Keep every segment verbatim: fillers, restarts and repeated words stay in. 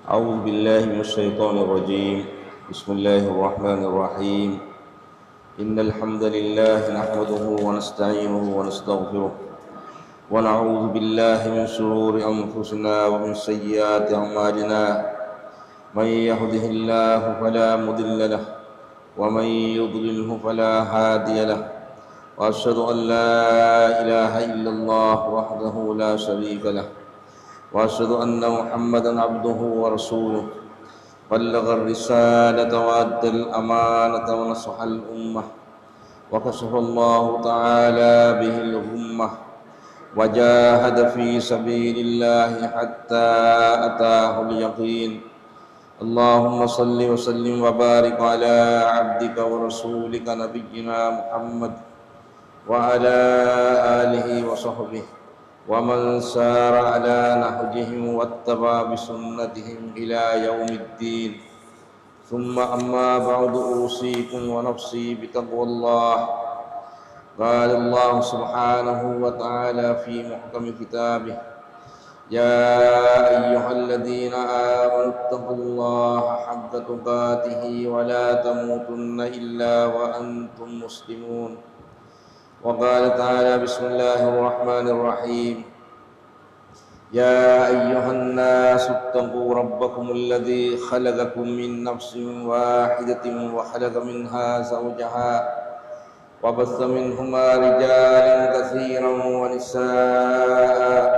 أعوذ بالله من الشيطان الرجيم. بسم الله الرحمن الرحيم. إن الحمد لله نحمده ونستعينه ونستغفره، ونعوذ بالله من شرور أنفسنا ومن سيئات أعمالنا. من يهده الله فلا مضل له، ومن يضلله فلا هادي له. وأشهد أن لا إله إلا الله وحده لا شريك له، وأشهد أن محمدا عبده ورسوله، بلغ الرسالة وأدى الأمانة ونصح الأمة، وكشف الله تعالى به الغمة، وجاهد في سبيل الله حتى أتاه اليقين. اللهم صل وسلم وبارك على عبدك ورسولك نبينا محمد وعلى آله وصحبه ومن سار على نهجهم واتبع بسنتهم إلى يوم الدين. ثم أما بعد، أوصيكم ونفسي بتقوى الله. قال الله سبحانه وتعالى في محكم كتابه: يا أيها الذين آمنوا اتقوا الله حق تقاته ولا تموتن إلا وأنتم مسلمون. وقال تعالى: بسم الله الرحمن الرحيم. يا أيها الناس اتقوا ربكم الذي خلقكم من نفس واحدة وخلق منها زوجها وبث منهما رجالا كثيرا ونساء،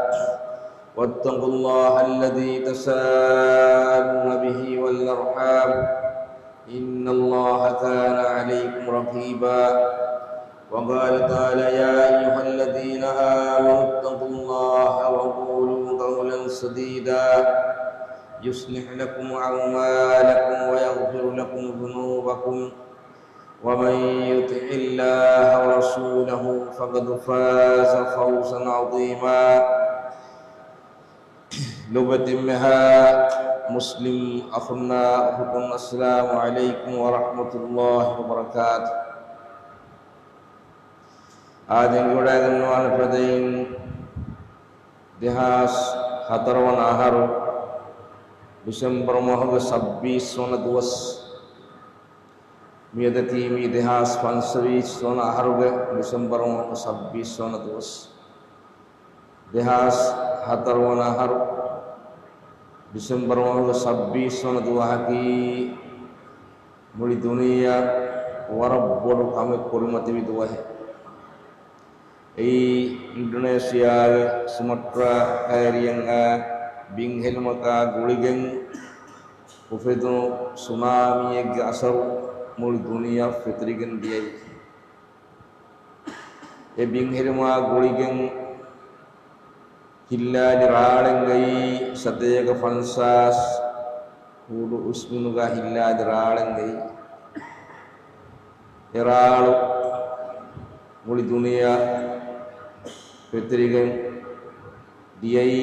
واتقوا الله الذي تساءلون به والأرحام، إن الله كان عليكم رقيبا. وقال تعالى: يا أيها الذين آمنوا اتقوا الله وقولوا قولا سديدا، يصلح لكم أعمالكم ويغفر لكم ذنوبكم، ومن يطع الله ورسوله فقد فاز فوزا عظيما. ލޮބުވެތި އެންމެހާ މުސްލިމް އަޚުންނާ އުޚުތުން، އައްސަލާމު ޢަލައިކުމް ވަރަޙްމަތުﷲ ވަބަރަކާތު. އާދެ، އެނގިވަޑައިގަންނަވާނެ ފަދައިން، ދެހާސް ހަތަރު ވަނަ އަހަރު ޑިސެމްބަރު މަހުގެ ސައްބީސް ވަނަ ދުވަސް. މިއަދަކީ މީ ދެހާސް ފަންސަވީސް ވަނަ އަހަރުގެ ޑިސެމްބަރު މަހުގެ ސައްބީސް ވަނަ ދުވަސް. ދެހާސް ހަތަރު ވަނަ އަހަރު ޑިސެމްބަރު މަހުގެ ސައްބީސް ވަނަ ދުވަހަކީ މުޅި ދުނިޔެއަށް ވަރަށް ބޮޑު ކަމެއް ކުރިމަތިވި ދުވަހެއް. އެއީ އިންޑޮނޭޝިއާގެ ސުމަޓްރާ ކައިރިއަށް އައި ބިންހެލުމަކާ ގުޅިގެން އުފެދުނު ސުނާމީއެއްގެ އަސަރު މުޅި ދުނިޔެއަށް ފެތުރިގެން ދިޔައީ. އެ ބިންހެލުމާ ގުޅިގެން ހިއްލާލި ރާޅެއްގައި ސަތޭކަ ފަންސާސް ހޫޑު އުސްމިނުގަ ހިއްލާލި ރާޅެއްގައި އެ ރާޅު މުޅި ދުނިޔެއަށް ފެތުރިގެން ދިޔައީ.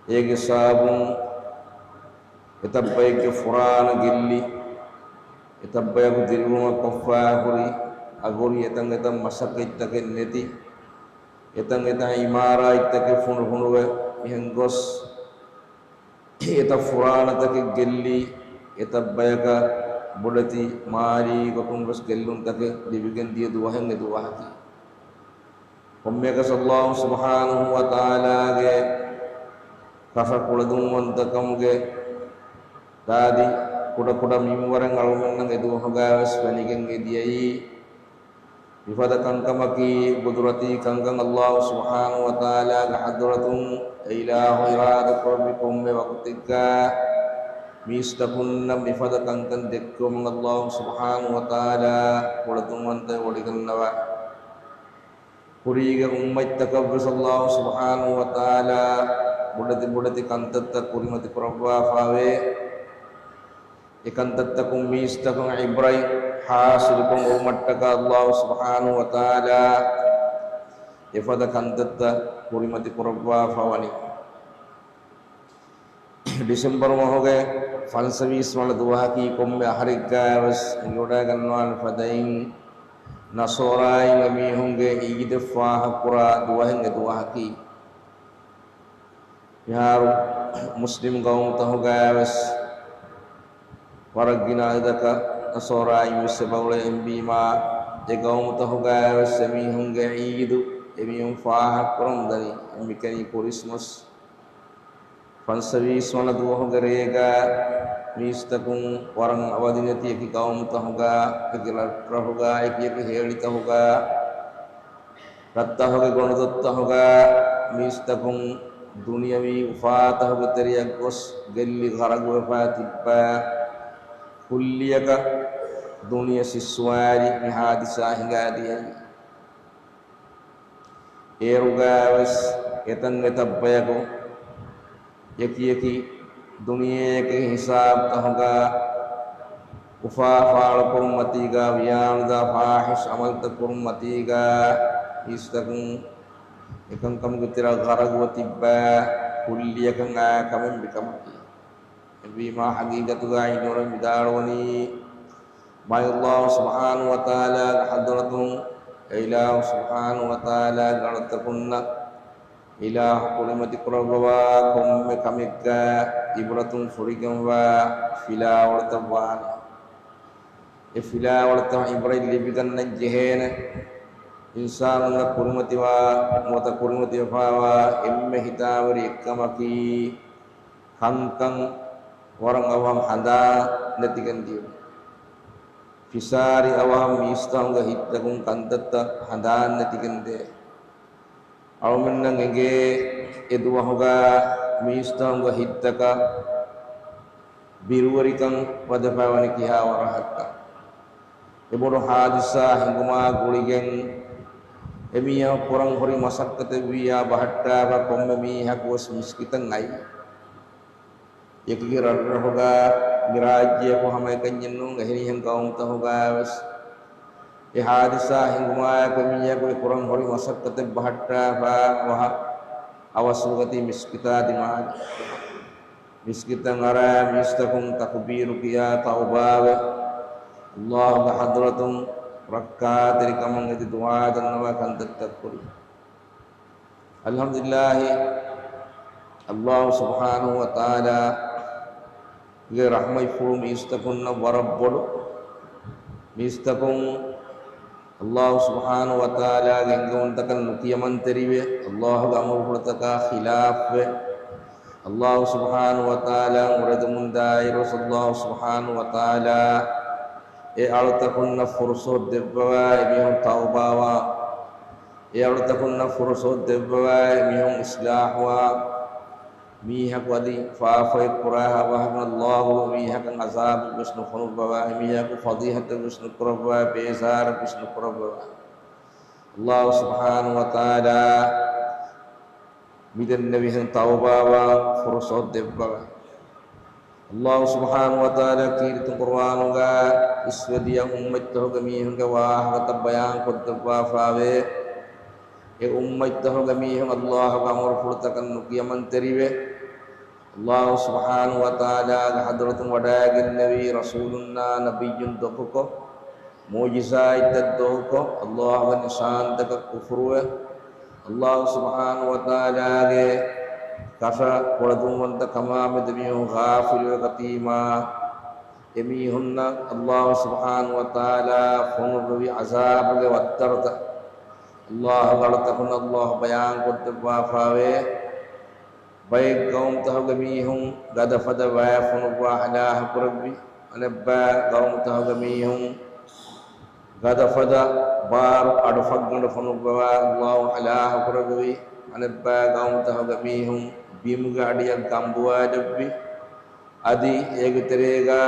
އޭގެ ސަބަބުން އެތައްބައެއްގެ ފުރާނަ ގެއްލި، އެތައްބަޔަކު ދިރިއުޅުމަށް ކޮށްފައި ހުރި އަގުރި، އެތަން އެތަން މަސައްކަތްތަކެއް ނެތި، އެތަން އެތަން އިމާރާތްތަކެއް ފުނޑު ފުނޑުވެ އެހެން ގޮސް، އެތައް ފުރާނަތަކެއް ގެއްލި، އެތައްބަޔަކަށް ބޮޑެތި މާލީ ގޮތުން ވެސް ގެއްލުންތަކެއް ލިބިގެން ދިޔަ ދުވަހެއް އެ ދުވަހަކީ. ކޮންމެއަކަސް ﷲ ސުބްޙާނަހޫ ވަތަޢާލާގެ ކަށަ ކުޅެދުންވަންތަކަމުގެ ދާދި ކުޑަކުޑަ މިންވަރެއް އަޅުގަނޑުމެންނަށް އެދުވަހުގައިވެސް ފެނިގެން އެދިޔައީ. މިފަދަ ކަންކަމަކީ ޤުދުރަތީ ކަންކަން ﷲ ސުބްޙާނަހޫ ވަތަޢާލާގެ ޙަޟްރަތުން އެ އިލާހު އިރާދަކުރެއްވި ކޮންމެ ވަޤުތެއްގަ މީސްތަކުންނަށް މިފަދަ ކަންކަން ދެއްކެވުމަށް ﷲ ސުބްޙާނަހޫ ވަތަޢާލާ ކުޅެދުންވަންތަވެ ވޮޑިގަންނަވާ. ކުރީގެ އުއްމަތްތަކަށްވެސް ﷲ ސުބްޙާނަހޫ ވަތަޢާލާ ބޮޑެތި ބޮޑެތި ކަންތައްތައް ކުރިމަތި ކުރައްވާފައިވޭ. އެކަންތައްތަކުން މީސްތަކުން ޢިބްރަތް ޙާޞިލުކޮށް އުޅުމަށްޓަކާ ﷲ ސުބްޙާނަހޫ ވަތަޢާލާ އެފަދަ ކަންތައްތައް ކުރިމަތި ކުރައްވާފަ ވަނީ. ޑިސެމްބަރު މަހުގެ ފަންސަވީސް ވަނަ ދުވަހަކީ ކޮންމެ އަހަރެއްގައިވެސް އެނގިވަޑައިގަންނަވާނެ ފަދައިން ނަޞާރާއިން އެމީހުންގެ ޢީދެއް ފާހަގަކުރާ ދުވަހެއް އެ ދުވަހަކީ. މިހާރު މުސްލިމް ގައުމުތަހުގައިވެސް ވަރަށް ގިނަ އަދަދަކަށް ނަޞާރާއިން ވެސް އެބައުޅޭ. އެހެންވީމާ، އެ ގައުމުތަހުގައިވެސް އެމީހުންގެ ޢީދު އެމީހުން ފާހަގަކުރަމުންދަނީ މިކަނީ ކުރިސްމަސް. ފަންސަވީސް ވަނަ ދުވަހުގެ ރޭގަ މީސްތަކުން ވަރަށް އަވަދިނެތި އެކި ގައުމުތަހުގަ، އެކި ރަށްރަށުގަ، އެކި އެކި ހޭޅިތަހުގަ، ރަށްތަހުގެ ގޮނޑުދޮށްތަހުގަ މީސްތަކުން ދުނިޔަވީ އުފާތަހުގެ ތެރެއަށް ގޮސް ގެއްލި ޣަރަގުވެފަ ތިއްބާ، ކުއްލިއަކަށް ދުނިޔެ ސިއްސުވާލި މި ހާދިސާ ހިނގާދިޔައީ. އޭރުގައިވެސް އެތަން އެތައް ބަޔަކު އެކި އެކި ދުނިޔެއަކީ ހިސާބުތަހުގަ އުފާ ފާޅުކުރުމަތީގަ، ވިޔާނުދާ ފާޙިޝް ޢަމަލުތައް ކުރުމަތީގަ، މީސްތަކުން އެކަންކަމުގެ ތެރެއަށް ޣަރަގުވެ ތިއްބާ، ކުއްލިއަކަށް އައި ކަމެއް މިކަމަކީ. އެހެންވީމާ، ޙަޤީޤަތުގައި ނޫން ވިދާޅުވަނީ، މާތް ﷲ ސުބްޙާނަހޫ ވަތަޢާލާގެ ޙަޟްރަތުން، އެ އިލާހު ސުބްޙާނަހޫ ވަތަޢާލާގެ އަޅުތަކުންނަށް އިލާހު ކުރިމަތި ކުރައްވަވާ ކޮންމެ ކަމެއްގަ ޢިބްރަތުން ފުރިގެންވާ ފިލާވަޅުތައް ވާނެ. އެ ފިލާވަޅުތައް ޢިބްރަތް ލިބިގަންނަން ޖެހޭނެ. އިންސާނުންނަށް ކުރިމަތިވާ، ނުވަތަ ކުރިމަތިވެފަވާ އެންމެ ހިތާވެރި އެއްކަމަކީ، ކަންކަން ވަރަށް އަވަހަށް ހަނދާން ނެތިގެން ދިޔުން. ފިސާރި އަވަހަށް މީސްތަކުންގެ ހިތްތަކުން ކަންތައްތައް ހަނދާން ނެތިގެން ދޭ. އަޅުމެންނަށް އެނގޭ އެ ދުވަހުގަ މީސްތަކުންގެ ހިތްތަކަށް ބިރުވެރިކަން ވަދެފައިވަނީ ކިހާ ވަރަހަކަށް. އެ ބޮޑު ހާދިސާ ހިނގުމާ ގުޅިގެން އެމީހަކު ކުރަން ހުރި މަސައްކަތެއްވިއްޔާ ބަހައްޓާފަ ކޮންމެ މީހަކުވެސް މިސްކިތަށް އައީ. އެކި ރަށްރަށުގަ މި ރާއްޖެއަކު ހަމައެކަންޏެއް ނޫން، އެހެނިހެން ގައުމުތަހުގައިވެސް އެ ހާދިސާ ހިނގުމާއެކު މީހަކު އެ ކުރަން ހުރި މަސައްކަތެއް ބަހައްޓާފަ ވަހަށް އަވަސްވަގަތީ މިސްކިތާ ދިމާލި. މިސްކިތަށް އަރާ މީސްތަކުން ތަކުބީރު ކިޔާ ތައުބާވެ، ﷲގެ ޙަޟްރަތުން ރައްކާތެރިކަމުން އެދި ދުޢާ ދަންނަވާ ކަންތައްތައް ކުރި. އަލްޙަމްދުލިއްލާހި، ﷲ ސުބްޙާނަހޫ ވަތަޢާލާގެ ރަޙްމަތްފުޅު މީސްތަކުންނަށް ވަރަށް ބޮޑު. މީސްތަކުން ﷲ ސުބްޙާނަހޫ ވަތަޢާލާގެ އެންގުންތަކަށް ނުކިޔަމަންތެރިވެ، ﷲގެ އަމުރުފުޅުތަކާ ޚިލާފްވެ، ﷲ ސުބްޙާނަހޫ ވަތަޢާލާ އުރެދުމުންދާއިރު، ﷲ ސުބްޙާނަހޫ ވަތަޢާލާ އެ އަޅުތަކުންނަށް ފުރުޞަތު ދެއްވަވާ އެމީހުން ތައުބާވާ، އެ އަޅުތަކުންނަށް ފުރުޞަތު ދެއްވަވާ އެމީހުން އިޞްލާޙުވާ، މީހަކު އަދި ފާފައެއް ކުރާ ހަވަހަކަށް ﷲ މީހަކަށް ޢަޒާބެއް ވެސް ނުފޮނުއްވަވާ، އެމީހަކު ފަޟީޙަތެއް ވެސް ނުކުރައްވާ، ބޭޒާރެއް ވެސް ނުކުރައްވަވާ. ﷲ ސުބްޙާނަހޫ ވަތަޢާލާ މިދެންނެވިހެން ތައުބާވާ ފުރުޞަތު ދެއްވަވާ. ﷲ ސުބްޙާނަހޫ ވަތަޢާލާ ކީރިތި ޤުރުއާނުގަ އިސްވެދިޔަ އުއްމަތްތަހުގެ މީހުންގެ ވާހަކަތައް ބަޔާންކޮށްދެއްވާފައިވޭ. އެ އުއްމަތްތަހުގެ މީހުން ﷲގެ އަމުރުފުޅުތަކަށް ނުކިޔަމަންތެރިވެ، ﷲ ސުބްޙާނަހޫ ވަތަޢާލާގެ ޙަޟްރަތުން ވަޑައިގެންނެވި ރަސޫލުންނާ ނަބިއްޔުން ދޮގުކޮށް، މުޢުޖިޒާތްތައް ދޮގުކޮށް، ﷲގެ ނިޝާންތަކަށް ކުފުރުވެ، ﷲ ސުބްޙާނަހޫ ވަތަޢާލާގެ ކަށަ ކުޅަދުންވަންތަ ކަމާ މެދު މީހުން ޣާފިލުވެ ގަތީމާ، އެމީހުންނަށް ﷲ ސުބްޙާނަހޫ ވަތަޢާލާ ފޮނުއްވެވި ޢަޒާބުގެ ވައްތަރުތައް ﷲގެ އަޅުތަކުން ﷲ ބަޔާންކޮށްދެއްވާފައިވޭ. ބައެއް ގައުމުތަހުގެ މީހުން ގަދަފަދަ ވައި ފޮނުއްވާ ހަލާކުކުރެއްވި. އަނެއްބައި ގައުމުތަހުގެ މީހުން ގަދަފަދަ ބާރު އަޑުފަށްގަނޑު ފޮނުއްވަވާ ﷲ ހަލާކުކުރެއްވި. އަނެއްބައި ގައުމުތަހުގެ މީހުން ބިމުގެ އަޑިއަށް ގަނބުވާލެއްވި. އަދި އޭގެ ތެރޭގަ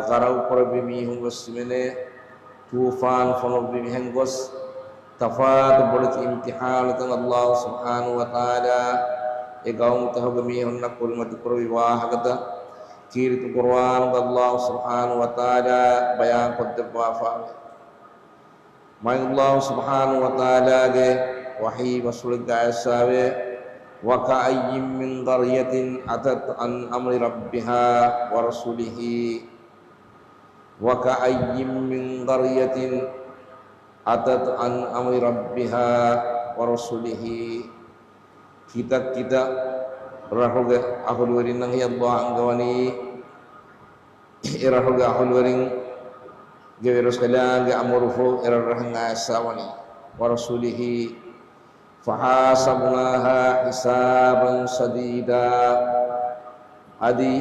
ޣަރަޤު ކުރެއްވި މީހުން ވެސް ހިމެނޭ. ތޫފާން ފޮނުއްވި މިހެން ގޮސް، ތަފާތު ބޮޑެތި އިމްތިޙާނުތައް ﷲ ސުބްޙާނަހޫ ވަތަޢާލާ އެ ގައުމުތަހުގެ މީހުންނަށް ކުރިމަތި ކުރެވި ވާހަކަތައް ކީރިތި ޤުރުއާނުގަ ﷲ ސުބްޙާނަހޫ ވަތަޢާލާ ބަޔާން ކޮށްދެއްވާފައިވޭ. މާތް ﷲ ސުބްޙާނަހޫ ވަތަޢާލާގެ ވަޙީ ބަސްފުޅެއްގައި އައިސްފައިވޭ، وكأين من قرية عتت عن أمر ربها ورسله، وكأين من قرية عتت عن أمر ربها ورسله. ކިތައް ކިތައް ރަށުގެ އަހުލުވެރިންނަށް ހިޔައްލާ އަންގަވަނީ، އެ ރަށުގެ އަހުލުވެރިންގެ ވެރިރަސްކަލާނގެ އަމުރުފުޅު އެ ރަށްރަށަށް އައިސްފަވަނީ. ورسله فحاسبناها حسابا شديدا. އަދި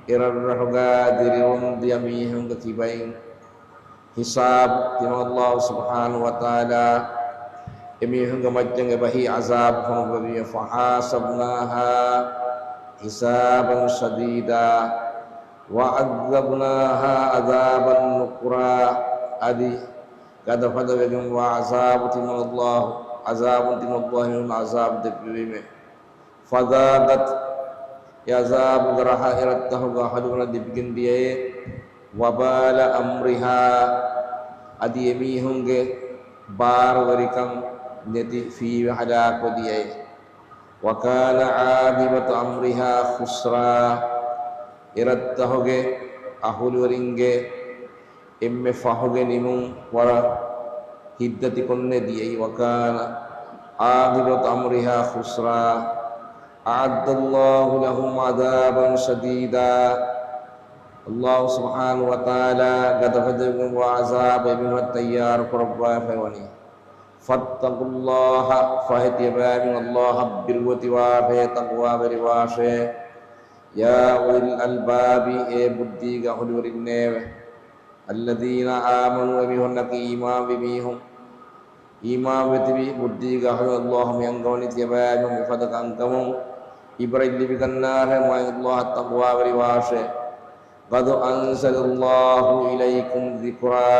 އެ ރަށްރަށުގަ ދިރިއުޅުން ދިޔަ މީހުންގެ ކިބައިން ހިސާބު ތިމަން ﷲ ސުބްޙާނަހޫ ވަތަޢާލާ އެމީހުންގެ މައްޗަށް އެބަހީ ޢަޒާބު ފޮނުއްވެވީމެ. فحاسبناها حسابا شديدا وعذبناها عذابا نكرا. އަދި ގަދަފަދަވެގެންވާ ޢަޒާބު ތިމަން ﷲ، ޢަޒާބު ތިމަން ﷲ އެމީހުން ޢަޒާބު ދެއްވެވީމެ. فذاقت، އެ ޢަޒާބުގެ ރަހަ އެ ރަށްތަކުގެ އަހުލުވެރިންނަށް ލިބިގެން ދިޔައޭ. وبال أمرها، އަދި އެމީހުންގެ ބާރުވެރިކަން ނެތި ފީވެ ހަލާކު ދިޔައޭ. وكان عاقبة أمرها خسرا، އެ ރަށްތަކުގެ އަހުލުވެރިންގެ އެންމެ ފަހުގެ ނިމުން ވަރަށް ހިތްދަތިކޮށްނެ ދިޔައީ. وكان عاقبة أمرها خسرا أعد الله لهم عذابا شديدا. ﷲ ސުބްޙާނަހޫ ވަތަޢާލާ ގަދަފަދަވެގެންވާ ޢަޒާބު އެމީހުންނަށް ތައްޔާރު ކުރައްވާފައިވަނީ. فاتقوا الله، ފަހެ ތިޔަބައިމީހުން ﷲ އަށް ބިރުވެތިވާށޭ، ތަޤްވާވެރިވާށޭ. يا أولي الألباب، އޭ ބުއްދީގެ އަހުލުވެރިންނޭވެ. الذين آمنوا، އެމީހުންނަކީ އީމާންވި މީހުން. އީމާންވެތިބި ބުއްދީގެ އަހުލު، ﷲ މި އަންގަވަނީ ތިޔަބައިމީހުން މިފަދަ ކަންކަމުން ޢިބްރަތް ލިބިގަންނާށޭ، މާތް ﷲ އަށް ތަޤްވާވެރިވާށޭ. قد أنزل الله إليكم ذكرا،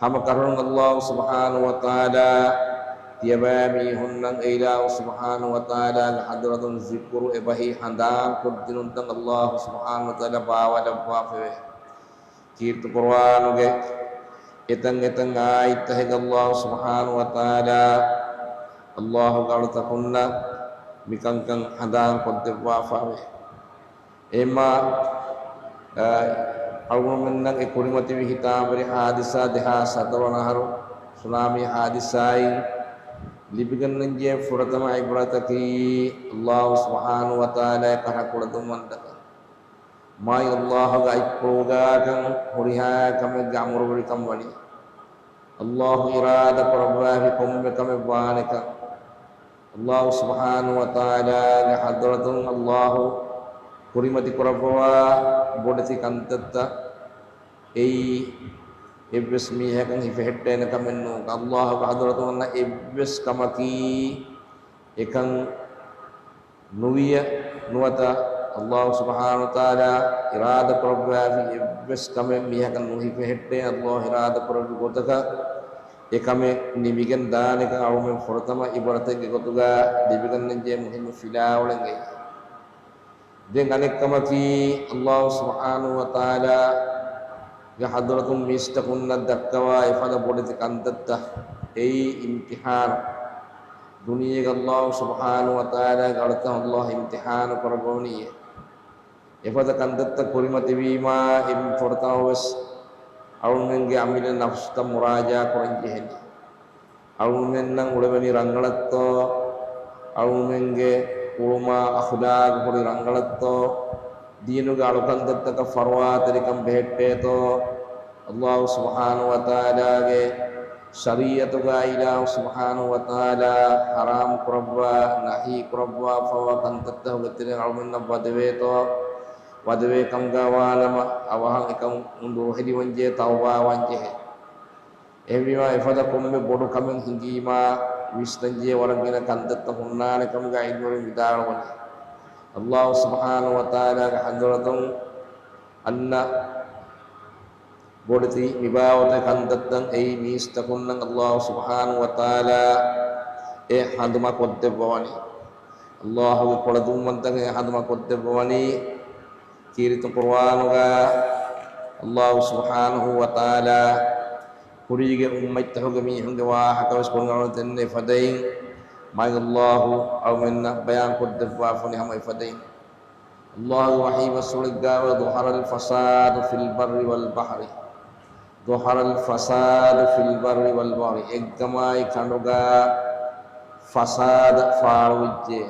ހަމަކަށަވަރުން ﷲ ސުބްޙާނަހޫ ވަތަޢާލާ ތިޔަބައިމީހުންނަށް އެ އިލާހު ސުބްޙާނަހޫ ވަތަޢާލާގެ ޙަޟްރަތުން ޒިކުރު އެބަހީ ހަނދާންކޮށްދިނުންތައް ﷲ ސުބްޙާނަހޫ ވަތަޢާލާ ބާވާލައްވާފައެވެ. ކީރިތި ޤުރުއާނުގެ އެތައް އެތައް އާޔަތްތަކެއްގަ ﷲ ސުބްޙާނަހޫ ވަތަޢާލާ ﷲގެ އަޅުތަކުންނަށް މިކަންކަން ހަނދާންކޮށްދެއްވާފައެވެ. އެހެންމާ، އަ، އަޅުގަނޑުމެންނަށް އެ ކުރިމަތިވި ހިތާމަވެރި ޙާދިސާ ދެހާސް ހަތަރު ވަނަ އަހަރު ސުނާމީ ޙާދިސާއިން ލިބިގަންނަންޖެހޭ ފުރަތަމަ ޢިބްރަތަކީ، ﷲ ސުބްޙާނަހޫ ވަތަޢާލާ އެ ކަށަ ކުޅަދުންވަންތަކަން. މާތް ﷲގެ އަތްޕުޅުގާކަން ހުރިހާ ކަމެއްގެ އަމުރުވެރިކަން ވަނީ. ﷲ އިރާދަ ކުރައްވާފި ކޮންމެ ކަމެއް ވާނެކަން. ﷲ ސުބްޙާނަހޫ ވަތަޢާލާގެ ޙަޟްރަތުން ﷲ ކުރިމަތި ކުރައްވަވާ ބޮޑެތި ކަންތައްތައް އެއީ އެއްވެސް މީހަކަށް ހިފެހެއްޓޭނެ ކަމެއް ނޫން. ﷲގެ ޙަޟްރަތުން އަންނަ އެއްވެސް ކަމަކީ އެކަން ނުވިޔަ ނުވަތަ ﷲ ސުބްޙާނަހޫ ވަތަޢާލާ އިރާދަ ކުރައްވާފި އެއްވެސް ކަމެއް މީހަކަށް ނުހިފެހެއްޓޭ. ﷲ އިރާދަ ކުރެއްވި ގޮތަކަށް އެ ކަމެއް ނިމިގެން ދާނެކަން އަޅުމެން ފުރަތަމަ ޢިބްރަތެއްގެ ގޮތުގަ ލިބިގަންނަންޖެހޭ މުހިންމު ފިލާވަޅެއް އެއީ. ދެން އަނެއް ކަމަކީ، ﷲ ސުބްޙާނަހޫ ވަތަޢާލާގެ ޙަޟްރަތުން މީސްތަކުންނަށް ދައްކަވާ އެފަދަ ބޮޑެތި ކަންތައްތައް އެއީ އިމްތިޙާނު. ދުނިޔޭގަ ﷲ ސުބްޙާނަހޫ ވަތަޢާލާގެ އަޅުތައް ﷲ އިމްތިޙާނު ކުރައްވަވަނީ. އެފަދަ ކަންތައްތައް ކުރިމަތިވީމާ، އެންމެ ފުރަތަމަ ވެސް އަޅުމެންގެ އަމިއްލަ ނަފްސުތައް މުރާޖަޢާ ކުރަން ޖެހެނީ. އަޅުމެންނަށް އުޅެވެނީ ރަނގަޅަށްތޯ؟ އަޅުމެންގެ އުޅުމާ އަޚުލާގު ހުރި ރަނގަޅަށްތޯ؟ ދީނުގެ އަޅުކަންތައްތަކަށް ފަރުވާތެރިކަން ބެހެއްޓޭތޯ؟ ﷲ ސުބްޙާނަހޫ ވަތަޢާލާގެ ޝަރީޢަތުގައި އިލާހު ސުބްޙާނަހޫ ވަތަޢާލާ ޙަރާމް ކުރައްވާ، ނަހީ ކުރައްވާފައިވާ ކަންތައްތަކުގެ ތެރެއިން އަޅުމެންނަށް ވަދެވޭތޯ؟ ވަދެވޭ ކަމުގަ ވާނަމަ، އަވަހަށް އެކަމުން ދުރުހެލިވަންޖެހޭ، ތައުބާވާންޖެހޭ. އެހެންވީމާ، އެފަދަ ކޮންމެ ބޮޑު ކަމެއް ހިނގީމާ، ވިސްނަންޖެހޭ ވަރަށް ގިނަ ކަންތައްތައް ހުންނާނެ ކަމުގައި ޢިލްމުވެރިން ވިދާޅުވަނީ. ﷲ ސުބްޙާނަހޫ ވަތަޢާލާގެ ޙަޟްރަތުން އަންނަ ބޮޑެތި މިބާވަތުގެ ކަންތައްތައް އެއީ މީސްތަކުންނަށް ﷲ ސުބްޙާނަހޫ ވަތަޢާލާ އެ ހަނދުމަކޮށްދެއްވަވަނީ. ﷲގެ ކޮޅަދުންވަންތަކަށް އެ ހަނދުމަކޮށްދެއްވަވަނީ. ކީރިތި ޤުރުއާނުގަ ﷲ ސުބްޙާނަހޫ ވަތަޢާލާ ކުރީގެ އުއްމަތްތަކުގެ މީހުންގެ ވާހަކަ ވެސް ކުރިން އަޅުގަނޑު ދެންނެވި އެފަދައިން، މާތް ﷲ އަޅުމެންނަށް ބަޔާންކޮށްދެއްވާފަވަނީ ހަމަ އެފަދައިން. ﷲގެ ވަޙީ ބަސްފުޅެއްގައި، ظهر الفساد في البر والبحر. ظهر الفساد في البر والبحر. އެއްގަމާއި ކަނޑުގަ ފަސާދަ ފާޅުވެއްޖެ.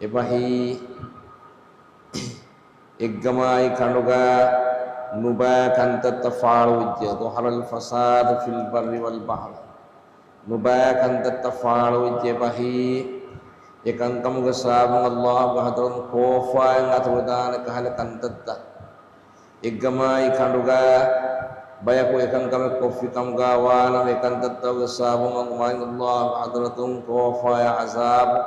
އެބަހީ އެއްގަމާއި ކަނޑުގަ ނުބައި ކަންތައްތައް ފާޅުވެއްޖެ. ظهر الفساد في البر والبحر. ނުބައި ކަންތައްތައް ފާޅުވެއްޖެ އެބަހީ. އެކަންކަމުގެ ސަބަބުން ﷲ ގެ ޙަޟްރަތުން ކޯފާއިން އަތުވެދާނެ ކަހަލަ ކަންތައްތައް. އެއްގަމާއި ކަނޑުގަ ބަޔަކު އެކަންކަމެއް ކޮށްފިކަމުގަ ވާނަމަ، އެކަންތައްތަކުގެ ސަބަބުން ﷲ ގެ ޙަޟްރަތުން ކޯފާޔާ ޢަޛާބު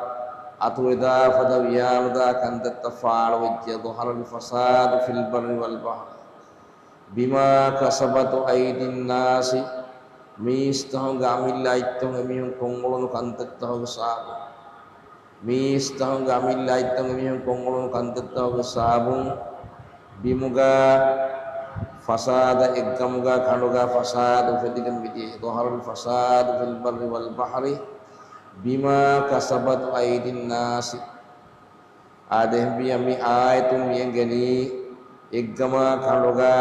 އަތުވެދާ ފަދަ ވިޔާނުދާ ކަންތައްތައް ފާޅުވެއްޖެ. ظهر الفساد في البر والبحر بما كسبت أيدي الناس. މީސްތަހުންގެ އަމިއްލަ އަތްތަހުން އެމީހުން ކޮށްއުޅުނު ކަންތައްތަހުގެ ސަބަބުން. މީސްތަހުންގެ އަމިއްލަ އަތްތަހުން އެމީހުން ކޮށްއުޅުނު ކަންތައްތަހުގެ ސަބަބުން ބިމުގަ ފަސާދަ، އެއްގަމުގަ ކަނޑުގަ ފަސާދަ އުފެދިގެން މިދިޔަ. ظهر الفساد في البر والبحر بما كسبت أيدي الناس. އާދެ، އެހެންވިއްޔާ މި އާޔަތުން މިއެނގެނީ އެއްގަމާ ކަނޑުގަ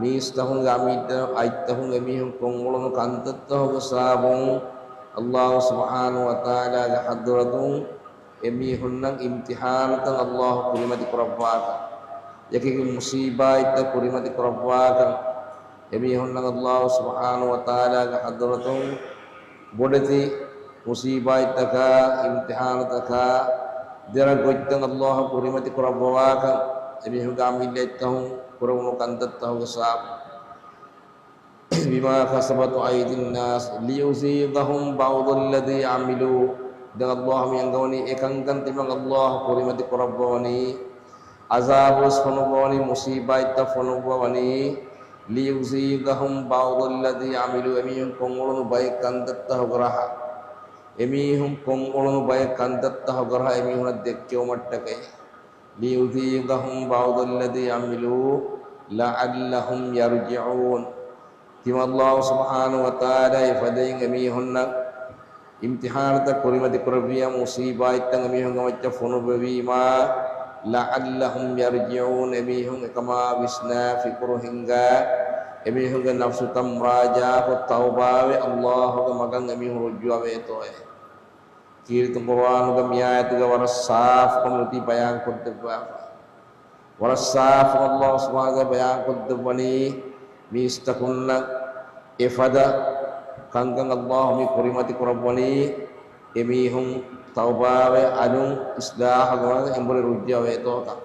މީސްތަހުންގެ އަމިއްލަ އަތްތަހުން އެމީހުން ކޮށްއުޅުނު ކަންތައްތަހުގެ ސަބަބުން ﷲ ސުބްޙާނަހޫ ވަތަޢާލާގެ ޙަޟްރަތުން އެމީހުންނަށް އިމްތިޙާނުތައް ﷲ ކުރިމަތި ކުރައްވާކަން، ޔަކީ މުޞީބާތްތައް ކުރިމަތި ކުރައްވާކަން، އެމީހުންނަށް ﷲ ސުބްޙާނަހޫ ވަތަޢާލާގެ ޙަޟްރަތުން ބޮޑެތި މުޞީބާތްތަކާ، އިމްތިޙާނުތަކާ ދެރަ ގޮތްތައް ﷲ ކުރިމަތި ކުރައްވަވާކަން، އެމީހުންގެ އަމިއްލަ އަތްތަހުން ކުރެވުނު ކަންތައްތަހުގެ ސަބަބުން. بما كسبت أيدي الناس ليذيقهم بعض الذي عملوا. ދެން ﷲ މި އަންގަވަނީ އެކަންކަން ތިމަން ﷲ ކުރިމަތި ކުރައްވަވަނީ، ޢަޛާބުވެސް ފޮނުއްވަވަނީ، މުޞީބާތްތައް ފޮނުއްވަވަނީ، ليذيقهم بعض الذي عملوا، އެމީހުން ކޮށްއުޅުނު ބައެއް ކަންތައްތަހުގެ ރަހަ. އެމީހުން ކޮށްއުޅުނު ބައެއް ކަންތައްތަހުގެ ރަހަ އެމީހުނަށް ދެއްކެވުމަށްޓަކައި. ليذيقهم بعض الذي عملوا لعلهم يرجعون. ތިމަން ﷲ ސުބްޙާނަހޫ ވަތަޢާލާ އެފަދައިން އެމީހުންނަށް އިމްތިޙާނުތައް ކުރިމަތި ކުރެއްވިޔާ، މުޞީބާތްތައް އެމީހުންގެ މައްޗަށް ފޮނުއްވެވީމާ، لعلهم يرجعون، އެމީހުން އެކަމާ ވިސްނާ ފިކުރު ހިންގާ، އެމީހުންގެ ނަފްސުތައް މުރާޖާކޮށް ތައުބާވެ، ﷲ ގެ މަގަށް އެމީހުން ރުއްޖުއަވޭތޯއޭ. ކީރިތި ޤުރުއާނުގެ މިއާޔަތުގަ ވަރަށް ސާފުކޮށް މިއޮތީ ބަޔާންކޮށްދެއްވާފަ. ވަރަށް ސާފުކޮށް ﷲ ސުބްޙާނަހޫ ވަތަޢާލާ ބަޔާންކޮށްދެއްވަނީ، މީސްތަކުންނަށް އެފަދަ ކަންކަން ﷲ މި ކުރިމަތި ކުރައްވަނީ، އެމީހުން ތައުބާވެ އަލުން އިޞްލާޙުގެ މަގަށް އެނބުރި ރުއްޖުއަވޭތޯކަން.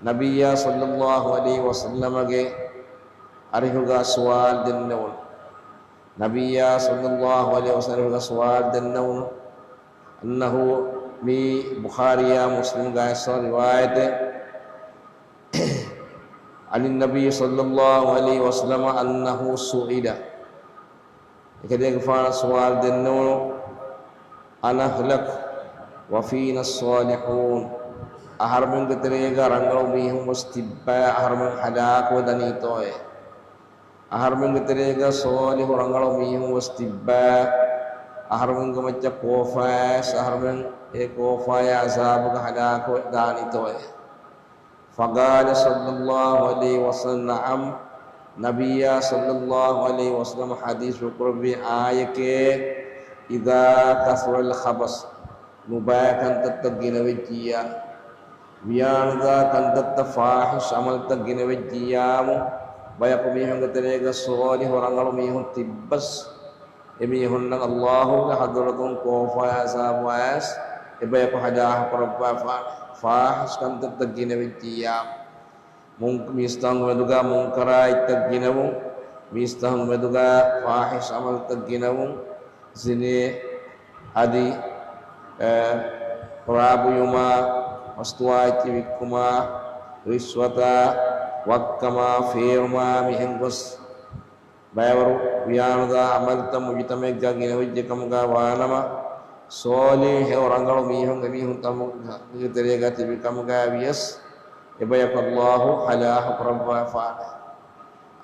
ނަބިއްޔާ ޞައްލައްލާހު ޢަލައިހި ވަސައްލަމަގެ އަރިހުގަ ސުވާލު ދެންނެވުނު. ނަބިއްޔާ ޞައްލައްލާހު ޢަލައިހި ވަސައްލަމަ އަރިހުގަ ސުވާލު ދެންނެވުނު. އަންނަހު، މީ ބުޚާރީއާ މުސްލިމްގެ އައިސް ރިވާޔަތެއް. عن النبي صلى الله عليه وسلم أنه سئل. އެކަލޭގެފާނަށް ސުވާލު ދެންނެވުނު، أنهلك وفينا الصالحون؟ އަހަރުމެންގެ ތެރޭގަ ރަނގަޅު މީހުން ވެސް ތިއްބާ، އަހަރުމެން ހަލާކުވެ ދަނީތޯއޭ؟ އަހަރުމެންގެ ތެރޭގަ ޞާލިޙު ރަނގަޅު މީހުން ވެސް ތިއްބާ، އަހަރުމެންގެ މައްޗަށް ކޯފާޔަސް، އަހަރުމެން އެ ކޯފާޔާ ޢަޒާބުގަ ހަލާކުވެ ދާނީތޯއޭ؟ فقال صلى الله عليه وسلم، نعم. ނަބިއްޔާ ޞައްލައްލާހު ޢަލައިހި ވަސައްލަމަ ޙަދީޘް ކުރެއްވި އާޔަތެކޭ، إذا كثر الخبث، ނުބައި ކަންތައްތައް ގިނަވެއްޖިއްޔާ، ވިޔާނުދާ ކަންތައްތައް، ފާޙިޝް ޢަމަލުތައް ގިނަވެއްޖިއްޔާމު، ބަޔަކު މީހުންގެ ތެރޭގަ ޞާލިޙު ރަނގަޅު މީހުން ތިއްބަސް، އެމީހުންނަށް ﷲ ގެ ޙަޟްރަތުން ކޯފާޔާ ޢަޒާބު އައިސް، އެބަޔަކު ހަލާކު ކުރައްވާފާނެ. ފާޙިޝް ކަންތައްތައް ގިނަވެއްޖިއްޔާ، މުން-، މީސްތަކުންގެ މެދުގަ މުންކަރާތްތައް ގިނަވުން، މީސްތަކުންގެ މެދުގަ ފާޙިޝް ޢަމަލުތައް ގިނަވުން، ޒިނޭ، އަދި، އެ، ރާ ބުއިމާ، މަސްތުވާ އެއްޗެއް ވިއްކުމާ، ރިޝްވަތާ، ވައްކަމާ، ފޭރުމާ، މިހެން ގޮސް، ބައިވަރު ވިޔާނުދާ ޢަމަލުތައް މުޖުތަމަޢެއްގަ ގިނަވެއްޖެ ކަމުގަ ވާނަމަ، ޞާލިޙު ރަނގަޅު މީހުން އެމީހުން ތަމުގެ ތެރޭގަ ތިބި ކަމުގަ ވިޔަސް، އެބަޔަކު ﷲ ހަލާކު ކުރައްވާފާނެ.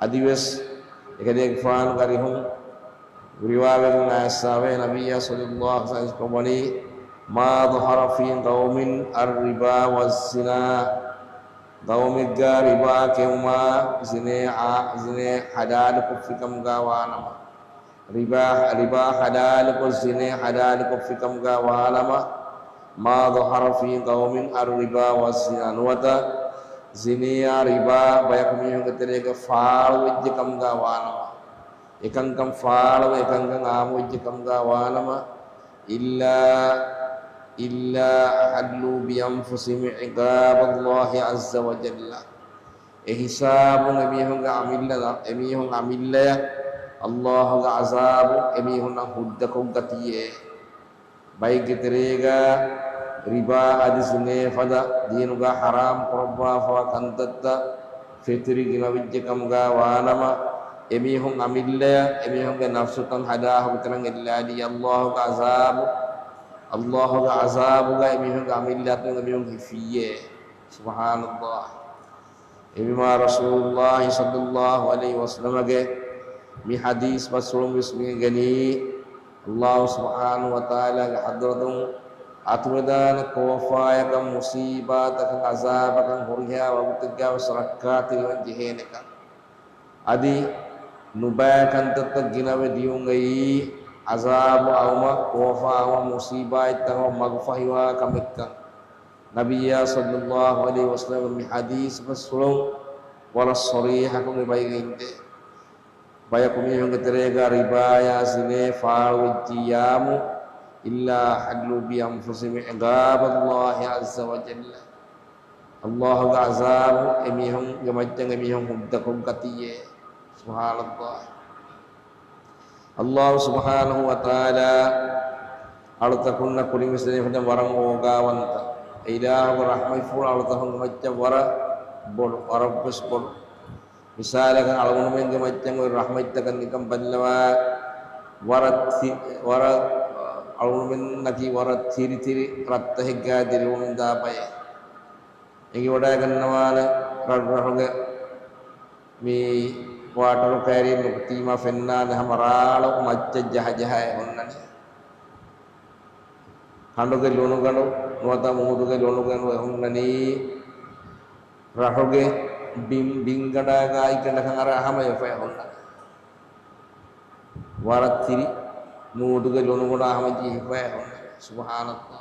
އަދިވެސް އެކަލޭގެފާނުގެ އަރިހުން ރިވާވެގެން އައިސްފަވޭ، ނަބިއްޔާ ޞައްލައްލާހު ޢަލައިހި ވަސައްލަމަ ވަނީ، ما ظهر في قوم الربا والزنا. ގައުމެއްގަ ރިބާ ކެއުމާ، ޒިނޭ އާ، ޒިނޭ ޙަލާލުކޮށްފިކަމުގަ ވާނަމަ، ރިބާ، ރިބާ ޙަލާލުކޮށް، ޒިނޭ ޙަލާލުކޮށްފިކަމުގަ ވާނަމަ، ما ظهر في قوم الربا والزنا. ނުވަތަ ޒިނޭއާ ރިބާ ބަޔަކު މީހުންގެ ތެރޭގަ ފާޅުވެއްޖެ ކަމުގަ ވާނަމަ، އެކަންކަން ފާޅުވެ އެކަންކަން އާއްމުވެއްޖެ ކަމުގަ ވާނަމަ، إلا، إلا أحلوا بأنفسهم عقاب الله عز وجل. އެ ހިސާބުން އެމީހުންގެ އަމިއްލަ، އެމީހުން އަމިއްލަޔަށް ﷲ ގެ ޢަޒާބު އެމީހުންނަށް ހުއްދަކޮށްގަތީއޭ. ބައެއްގެ ތެރޭގަ ރިބާ އަދި ޒިނޭ ފަދަ ދީނުގަ ޙަރާމް ކުރައްވާފަވާ ކަންތައްތައް ފެތުރި ގިނަވެއްޖެ ކަމުގަ ވާނަމަ، އެމީހުން އަމިއްލަޔަށް އެމީހުންގެ ނަފްސުތައް ހަލާކު ކުރަން އެއްލާލީ ﷲ ގެ ޢަޒާބު، ﷲ ގެ ޢަޒާބުގަ އެމީހުންގެ އަމިއްލަތައް އެމީހުން ހިފިއްޔޭ. ސުބްޙާނަﷲ. އެހެންވީމާ ރަސޫލުﷲ ޞައްލަﷲ ޢަލައިހި ވަސައްލަމަގެ މި ޙަދީޘް ބަސްފުޅުން ވެސް މި ގެނީ، ﷲ ސުބްޙާނަހޫ ވަތަޢާލާގެ ޙަޟްރަތުން އަތުވެދާނެ ކޯފާޔަކަށް، މުޞީބާތަކަށް، ޢަޒާބަކަށް ހުރިހާ ވަގުތެއްގައި ވެސް ރައްކާތެރިވަން ޖެހޭނެކަން. އަދި ނުބައި ކަންތައްތައް ގިނަވެ ދިޔުން އެއީ، ޢަޒާބު އައުމަށް، ކޯފާ އައުމަށް، މުޞީބާތްތަކަށް މަގުފަހިވާ ކަމެއްކަން. ނަބިއްޔާ ޞައްލަﷲ ޢަލައިހި ވަސައްލަމަ މި ޙަދީޘް ބަސްފުޅުން ވަރަށް ޞަރީޙަކޮށް އެބައިގައި އިނދޭ. ބަޔަކު މީހުންގެ ތެރޭގަ ރިބާޔާ ޒިނޭ ފާޅުވެއްޖިއްޔާމު، إلا أحلوا بأنفسهم عقاب الله عز وجل. ﷲ ގެ ޢަޒާބު އެމީހުންގެ މައްޗަށް އެމީހުން ހުއްދަކޮށްގަތީއޭ. ސުބްޙާނަﷲ. ﷲ ސުބްޙާނަހޫ ވަތަޢާލާ އަޅުތަކުންނަށް ކުރިންވެސް ދެނެފަދަ ވަރަށް އޯގާވަންތަ. އެ އިލާހުގެ ރަޙްމަތްފުޅު އަޅުތަކުންގެ މައްޗަށް ވަރަށް ބޮޑު، ވަރަށްވެސް ބޮޑު. މިސާލަކަށް އަޅުގަނޑުމެންގެ މައްޗަށް އޮތް ރަޙްމަތްތަކަށް ނިކަން ބައްލަވާ، ވަރަށް ތި-، ވަރަށް އަޅުގަނޑުމެންނަކީ ވަރަށް ތިރިތިރި ރަށްތަކެއްގައި ދިރިއުޅުން ދާ ބައެއް. އެނގިވަޑައިގަންނަވާނެ ރަށްރަށުގެ މި ވާޓަރު ކައިރިއެއް ނުކުތީމާ ފެންނާނެ ހަމަ ރާޅު މައްޗަށް ޖަހަޖަހާ އެ ހުންނަނީ. ކަނޑުގެ ލޮނުގަނޑު ނުވަތަ މޫދުގެ ލޮނުގަނޑު އެ ހުންނަނީ ރަށުގެ ބިން، ބިންގަނޑާގައި ކަނޑަކަށް އަރާ ހަމަ އެފައި ހުންނަނީ. ވަރަށް ތިރި މޫދުގެ ލޮނުގަނޑާ ހަމަ ޖެހިފައި ހުންނަނީ. ސުބްޙާނަﷲ.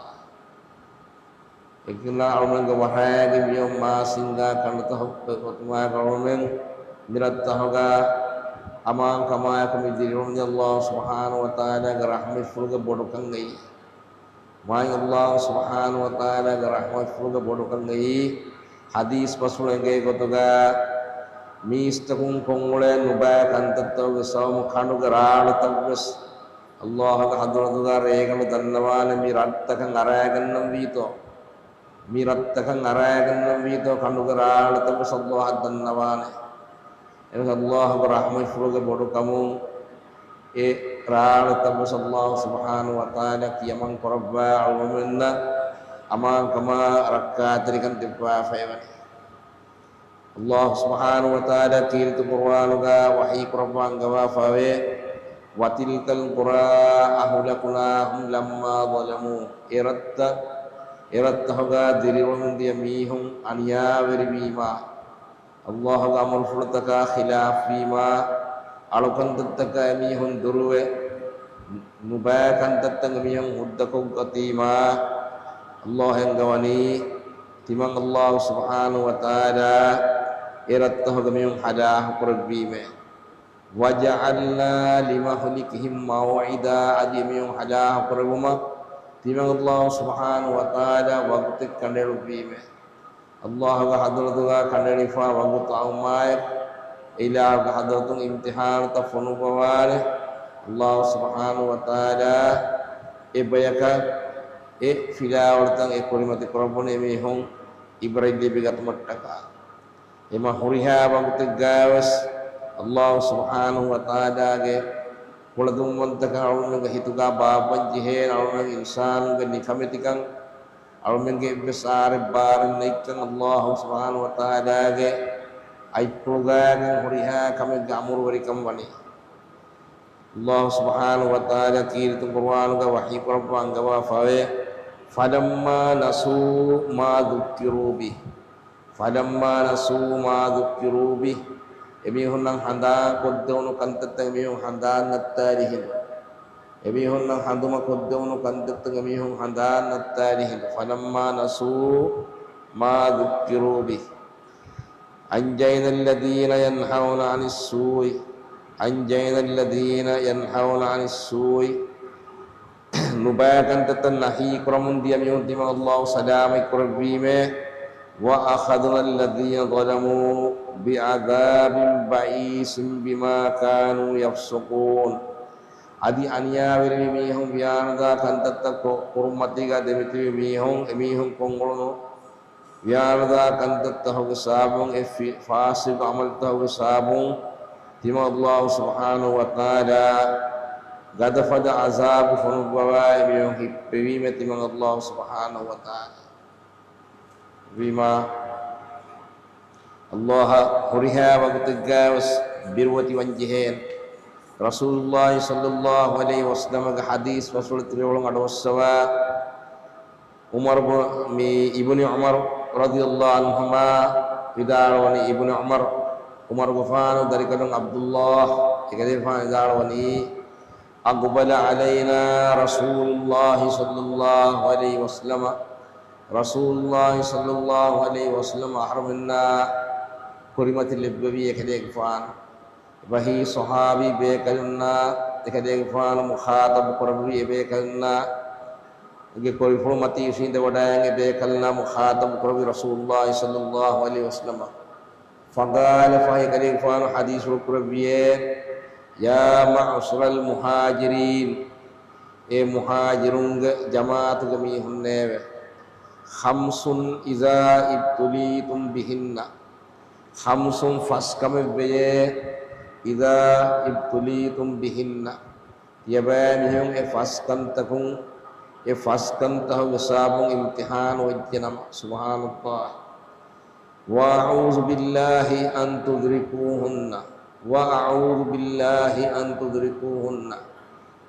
އެކަން އަޅުމެންގެ ވަށާގެ މިއޮތް މާސިންގާ ކަނޑުތަހު ގޮތުމާ އަޅުމެން މިރަށްތަހުގަ އަމާން ކަމާއެކު މި ދިރިއުޅުނީ ﷲ ސުބްޙާނަހޫ ވަތަޢާލާގެ ރަޙްމަތްފުޅުގެ ބޮޑުކަން އެއީ. މާތް ﷲ ސުބްޙާނަހޫ ވަތަޢާލާގެ ރަޙްމަތްފުޅުގެ ބޮޑުކަން އެއީ. ޙަދީޘް ބަސްފުޅު އެނގޭ ގޮތުގަ މީސްތަކުން ކޮށްއުޅޭ ނުބައި ކަންތައްތަކުގެ ސަބަބުން ކަނޑުގެ ރާޅުތައް ވެސް ﷲ ގެ ޙަޟްރަތުގަ ރޭގަނޑު ދަންނަވާނެ މި ރަށްތަކަށް އަރައިގަންނަންވީތޯ. މި ރަށްތަކަށް އަރައިގަންނަންވީތޯ ކަނޑުގެ ރާޅުތައް ވެސް ﷲ އަށް ދަންނަވާނެ. އެވެސް ﷲ ގެ ރަޙްމަތްފުޅުގެ ބޮޑުކަމުން އެ ރާޅުތައް ވެސް ﷲ ސުބްޙާނަހޫ ވަތަޢާލާ ކިޔަމަން ކުރައްވާ އަޅުގަނޑުމެންނަށް އަމާންކަމާ ރައްކާތެރިކަން ދެއްވާފައިވަނީ. ﷲ ސުބްޙާނަހޫ ވަތަޢާލާ ކީރިތި ޤުރުއާނުގަ ވަޙީ ކުރައްވާ އަންގަވާފައިވޭ، وتلك القرى أهلكناهم لما ظلموا. އެ ރަށްތައް، އެ ރަށްތަހުގަ ދިރިއުޅުން ދިޔަ މީހުން އަނިޔާވެރިވީމާ، ﷲ ގެ އަމުރުފުޅުތަކާ ޚިލާފްވީމާ، އަޅުކަންތައްތަކާ އެމީހުން ދުރުވެ، ނުބައި ކަންތައްތައް އެމީހުން ހުއްދަކޮށްގަތީމާ، ﷲ އެންގަވަނީ، ތިމަން ﷲ ސުބްޙާނަހޫ ވަތަޢާލާ އެ ރަށްތަހުގެ މީހުން ހަލާކު ކުރެއްވީމޭ. وجعلنا لمهلكهم موعدا، އަދި އެމީހުން ހަލާކު ކުރެއްވުމަށް ތިމަން ﷲ ސުބްޙާނަހޫ ވަތަޢާލާ ވަގުތެއް ކަނޑައެޅުއްވީމޭ. ﷲ ގެ ޙަޟްރަތުގަ ކަނޑައެޅިފަ ވަގުތު އައުމާއެކު، އިލާހުގެ ޙަޟްރަތުން އިމްތިޙާނުތައް ފޮނުއްވަވާނެ. ﷲ ސުބްޙާނަހޫ ވަތަޢާލާ އެ ބަޔަކަށް އެ ފިލާވަޅުތައް އެ ކުރިމަތި ކުރައްވަނީ އެމީހުން ޢިބްރަތް ލިބިގަތުމަށްޓަކާ. އެމަ ހުރިހާ ވަގުތެއްގައިވެސް ﷲ ސުބްޙާނަހޫ ވަތަޢާލާގެ ކުޅަދުންވަންތަކަން އަޅުގަނޑުމެންގެ ހިތުގަ ބާއްވަން ޖެހޭނެ، އަޅުގަނޑުމެން އިންސާނުންގެ ނިކަމެތިކަން، އަޅުގަނޑުމެންގެ އެއްވެސް އާރެއް ބާރެއް ނެތްކަން ﷲ ސުބްޙާނަހޫ ވަތަޢާލާގެ އަތްޕުޅުގައިގެން ހުރިހާ ކަމެއްގެ އަމުރުވެރިކަން ވަނީ. ﷲ ސުބްޙާނަހޫ ވަތަޢާލާ ކީރިތި ޤުރުއާނުގަ ވަޙީ ކުރައްވާ އަންގަވާފައިވޭ، فلما نسوا ما ذكروا به. فلما نسوا ما ذكروا به. އެމީހުންނަށް ހަނދާން ކޮށްދެވުނު ކަންތައްތައް އެމީހުން ހަނދާން ނައްތާލި ހިނދު. އެމީހުންނަށް ހަނދުމަ ކޮށްދެވުނު ކަންތައްތައް އެމީހުން ހަނދާން ނައްތާލި ހިނދު. فلما نسوا ما ذكروا به أنجينا الذين ينهون عن السوء أنجينا الذين ينهون عن السوء ނުބައި ކަންތައްތައް ނަހީ ކުރަމުން ދިޔަ މީހުން ތިމަން ﷲ ސަލާމަތް ކުރެއްވީމޭ. وأخذنا الذين ظلموا بعذاب بئيس بما كانوا يفسقون އަދި އަނިޔާވެރިވި މީހުން ވިޔާނުދާ ކަންތައްތައް ކޮ-، ކުރުމަތީގަ ދެމިތިބި މީހުން، އެމީހުން ކޮށްއުޅުނު ވިޔާނުދާ ކަންތައްތަހުގެ ސަބަބުން، އެ ފި-، ފާސިގު ޢަމަލުތަހުގެ ސަބަބުން ތިމަން ﷲ ސުބްޙާނަހޫ ވަތަޢާލާ ގަދަފަދަ ޢަޒާބު ފޮނުއްވަވާ އެމީހުން ހިއްޕެވީމޭ ތިމަން ﷲ ސުބްޙާނަހޫ ވަތަޢާލާ. ވީމާ، ﷲ އަށް ހުރިހާ ވަގުތެއްގައިވެސް ބިރުވެތިވަން ޖެހޭނެ. ރަސޫލުﷲ ޞައްލަﷲ ޢަލައިހި ވަސައްލަމަގެ ޙަދީޘް ރަސޫލު ތިރިއުޅުން އަޑުއައްސަވާ، ޢުމަރު ބު-، މި އިބްނު ޢުމަރު ރަޟިޔަﷲ ޢަންހުމާ ވިދާޅުވަނީ، އިބްނު ޢުމަރު، ޢުމަރުގެފާނު ދަރިކަލުން ޢަބްދުﷲ އެކަލޭގެފާނު ވިދާޅުވަނީ، أقبل علينا رسول الله صلى الله عليه وسلم ރަސޫލުﷲ ޞައްލަﷲ ޢަލައިހި ވަސައްލަމަ އަހަރުމެންނާ ކުރިމަތި ލެއްވެވީ އެކަލޭގެފާނު. އެބަހީ ޞަޙާބީ ބޭކަލުންނާ އެކަލޭގެފާނު މުޚާޠަބު ކުރެއްވި އެބޭކަލުންނާ ގެ ކުރިފުޅު މަތީ އިށީނދެވަޑައިގެން އެބޭކަލުންނާ މުޚާޠަބު ކުރެއްވި ރަސޫލުﷲ ޞައްލަﷲ ޢަލައިހި ވަސައްލަމަ. فقال، ފަހެ އެކަލޭގެފާނު ޙަދީޘްފުޅު ކުރެއްވިއޭ، يا معشر المهاجرين، އޭ މުހާޖިރުންގެ ޖަމާޢަތުގެ މީހުންނޭވެ! خمس إذا ابتليتم بهن، خمس ފަސް ކަމެއް ވެޔޭ، إذا ابتليتم بهن، ތިޔަބައިމީހުން އެ ފަސް ކަންތަކުން، އެ ފަސް ކަންތަހުގެ ސަބަބުން އިމްތިޙާނު ވެއްޖެނަމަ. ސުބްޙާނަﷲ. وأعوذ بالله أن تدركوهن، وأعوذ بالله أن تدركوهن.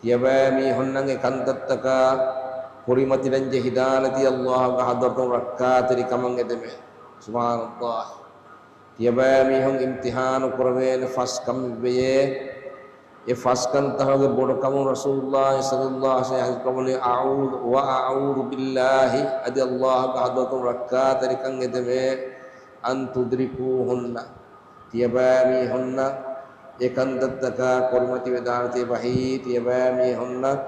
ތިޔަބައިމީހުންނަށް އެ ކަންތައްތަކާ ކުރިމަތިލަން ޖެހިދާނެތީ ﷲގެ ޙަޟްރަތުން ރައްކާތެރިކަމަށް އެދެމޭ. ސުބްޙާނަﷲ. ތިޔަބައިމީހުން އިމްތިޙާނު ކުރެވޭނެ ފަސް ކަމެއް ވެޔޭ. އެ ފަސް ކަންތަހުގެ ބޮޑުކަމުން ރަސޫލުﷲ ޞައްލަﷲ ޢަލައިހި ވަސައްލަމަ ޙަދީޘް ކުރައްވަނީ، أعوذ، وأعوذ بالله، އަދި ﷲގެ ޙަޟްރަތުން ރައްކާތެރިކަން އެދެމޭ، أن تدركوهن، ތިޔަބައިމީހުންނަށް އެ ކަންތައްތަކާ ކުރިމަތިވެދާނެތީ ބަހީ، ތިޔަބައިމީހުންނަށް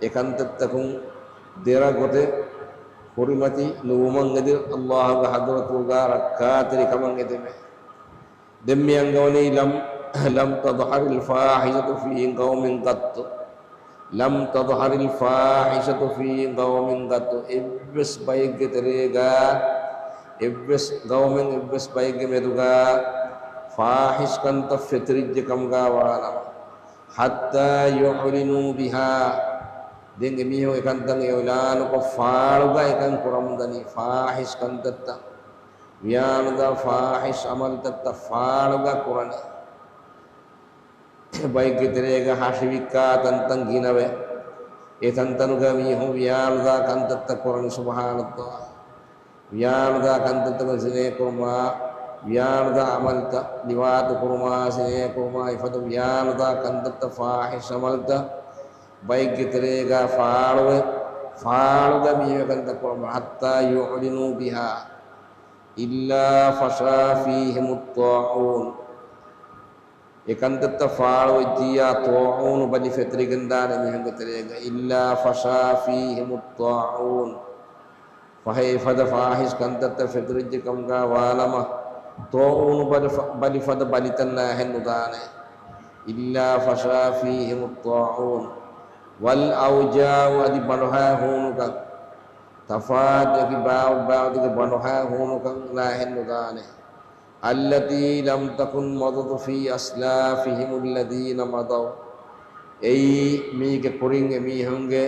އެ ކަންތައްތަކުން ދެރަ ގޮތެއް ކުރިމަތި ނުވުމަށް އެދި ﷲގެ ޙަޟްރަތުގަ ރައްކާތެރިކަމަށް އެދެމޭ. ދެން މި އަންގަވަނީ، لم، لم تظهر الفاحشة في قوم قط. لم تظهر الفاحشة في قوم قط. އެއްވެސް ބައެއްގެ ތެރޭގަ، އެއްވެސް ޤައުމެއް އެއްވެސް ބައެއްގެ މެދުގަ ފާޙިޝް ކަންތައް ފެތުރިއްޖެ ކަމުގަ ވާނަމަ. حتى يعلنوا بها. ދެން އެމީހުން އެކަންތައް އިޢުލާނުކޮށް ފާޅުގަ އެކަން ކުރަމުން ދަނީ ފާޙިޝް ކަންތައްތައް. ވިޔާނުދާ ފާޙިޝް ޢަމަލުތައްތައް ފާޅުގަ ކުރަނީ. ބައެއްގެ ތެރޭގަ ހަށިވިއްކާ ތަންތަން ގިނަވެ، އެ ތަންތަނުގަ މީހުން ވިޔާނުދާ ކަންތައްތައް ކުރަނީ. ސުބްޙާނަﷲ. ވިޔާނުދާ ކަންތައްތަކުން ޒިނޭ ކުރުމާ، ވިޔާނުދާ ޢަމަލުތައް ލިވާތު ކުރުމާ، ޒިނޭ ކުރުމާ، އެފަދަ ވިޔާނުދާ ކަންތައްތައް ފާޙިޝް ޢަމަލުތައް ބައެއްގެ ތެރޭގަ ފާޅުވެ، ފާޅުގަ މީހުން ކަންތައް ކުރަމުން. حتى يعلنوا بها إلا فشا فيهم الطاعون. އެ ކަންތައްތައް ފާޅުވެއްޖިއްޔާ ޠާޢޫނު ބަލި ފެތުރިގެންދާނެ މީހުންގެ ތެރޭގަ. إلا فشا فيهم الطاعون. ފަހެ އެފަދަ ފާޙިޝް ކަންތައްތައް ފެތުރިއްޖެ ކަމުގަ ވާނަމަ، ޠާޢޫނު ބަލި ފަ-، ބަލި ފަދަ ބަލިތައް ނާހެއް ނުދާނެ. إلا فشا فيهم الطاعون والأوجاع، އަދި ބަނޑުހައި ހޫނުކަން، ތަފާތު އެކި ބާވަތް ބާވަތުގެ ބަނޑުހައި ހޫނުކަން ނާހެއް ނުދާނެ. التي لم تكن مضت في أسلافهم الذين مضوا. އެއީ މީގެ ކުރިން އެމީހުންގެ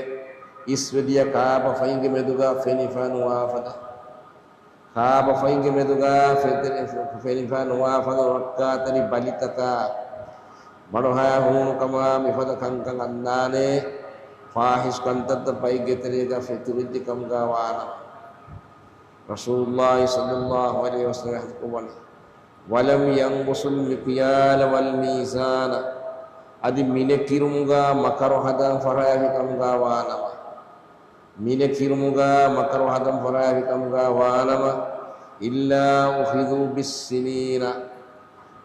އިސްވެދިޔަ ކާބަފައިންގެ މެދުގަ ފެނިފަ ނުވާފަދަ. ކާބަފައިންގެ މެދުގަ ފެތެ-، ފެނިފަ ނުވާފަދަ ރައްކާތެރި ބަލިތަކާ، ބަނޑުހައި ހޫނުކަމާ މިފަދަ ކަންކަން އަންނާނެ، ފާޙިޝް ކަންތައްތައް ބައެއްގެ ތެރޭގަ ފެތުރިއްޖެ ކަމުގަ ވާނަމަ. ރަސޫލުﷲ ޞައްލަﷲ ޢަލައިހި ވަސައްލަމަ ޙަދީޘް ކުރައްވަނީ، ولم ينقصوا المكيال والميزان. އަދި މިނެކިރުމުގާ މަކަރު ހަދަން ފަށާފިކަމުގާ ވާނަމަ، މިނެކިރުމުގާ މަކަރު ހަދަން ފަށާފިކަމުގާ ވާނަމަ، إِلَّا أُخِذُوا بِالسِّنِينَ،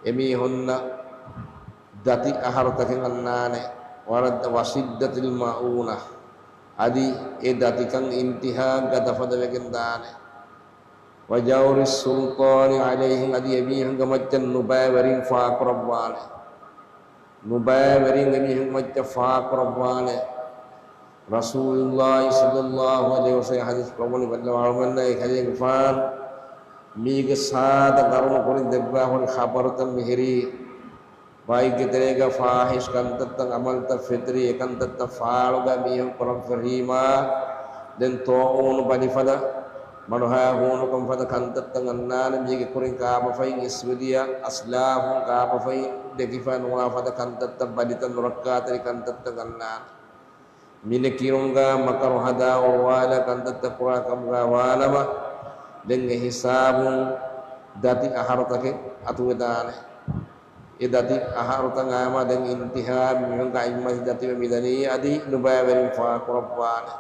އެމީހުންނަށް ދަތި އަހަރުތަކެއް އަންނާނެ، ވަރަށް، وَشِدَّةِ الْمَؤُونَةِ، އަދި އެ ދަތިކަން އިންތިހާ ގަދަފަދަވެގެން ދާނެ. وَجَوْرِ السُّلْطَانِ عَلَيْهِمْ، އަދި އެމީހުންގެ މައްޗަށް ނުބައިވެރިން ފާކުރައްވާނެ. ނުބައިވެރިން އެމީހުންގެ މައްޗަށް ފާކުރައްވާނެ. ރަސޫލުﷲ ޞައްލަﷲު ޢަލައިހި ވަސައްލަމަ ޙަދީޘް ކުރައްވަނީ، ބައްލަވާ އަޅުމެންނަށް އެކަލޭގެފާން މީގެ ސާދަ ގަރުނު ކުރިން ދެއްވާ ހުރި ޚަބަރުތައް މިހިރީ. ބައެއްގެ ތެރޭގަ ފާޙިޝް ކަންތައްތައް، ޢަމަލުތައް ފެތުރި، އެކަންތައްތައް ފާޅުގަ މީހުން ކުރަން ފެށީމާ، ދެން ޠާޢޫނު ބަލި ފަދަ، މަޑުހާ ހޫނުކަން ފަދަ ކަންތައްތައް އަންނާނެ. މީގެ ކުރިން ކާބަފައިން އިސްވެދިޔަ އަސްލާފުން ކާބަފައިން ދެކިފަ ނުވާ ފަދަ ކަންތައްތައް، ބަލިތައް ނުރައްކާތެރި ކަންތައްތައް އަންނާނެ. މިނެކިރުމުގާ މަކަރު ހަދާ އޮޅުވާލާ ކަންތައްތައް ކުރާ ކަމުގާ ވާނަމަ، ދެން އެ ހިސާބުން ދަތި އަހަރުތަކެއް އަތުވެދާނެ. އެ ދަތި އަހަރުތައް އައިމާ ދެން އިންތިހާ މީހުންގެ އަތްމަތި ދަތިވެ މިދަނީ އަދި ނުބައިވެރިން ފާކުރައްވާނެ.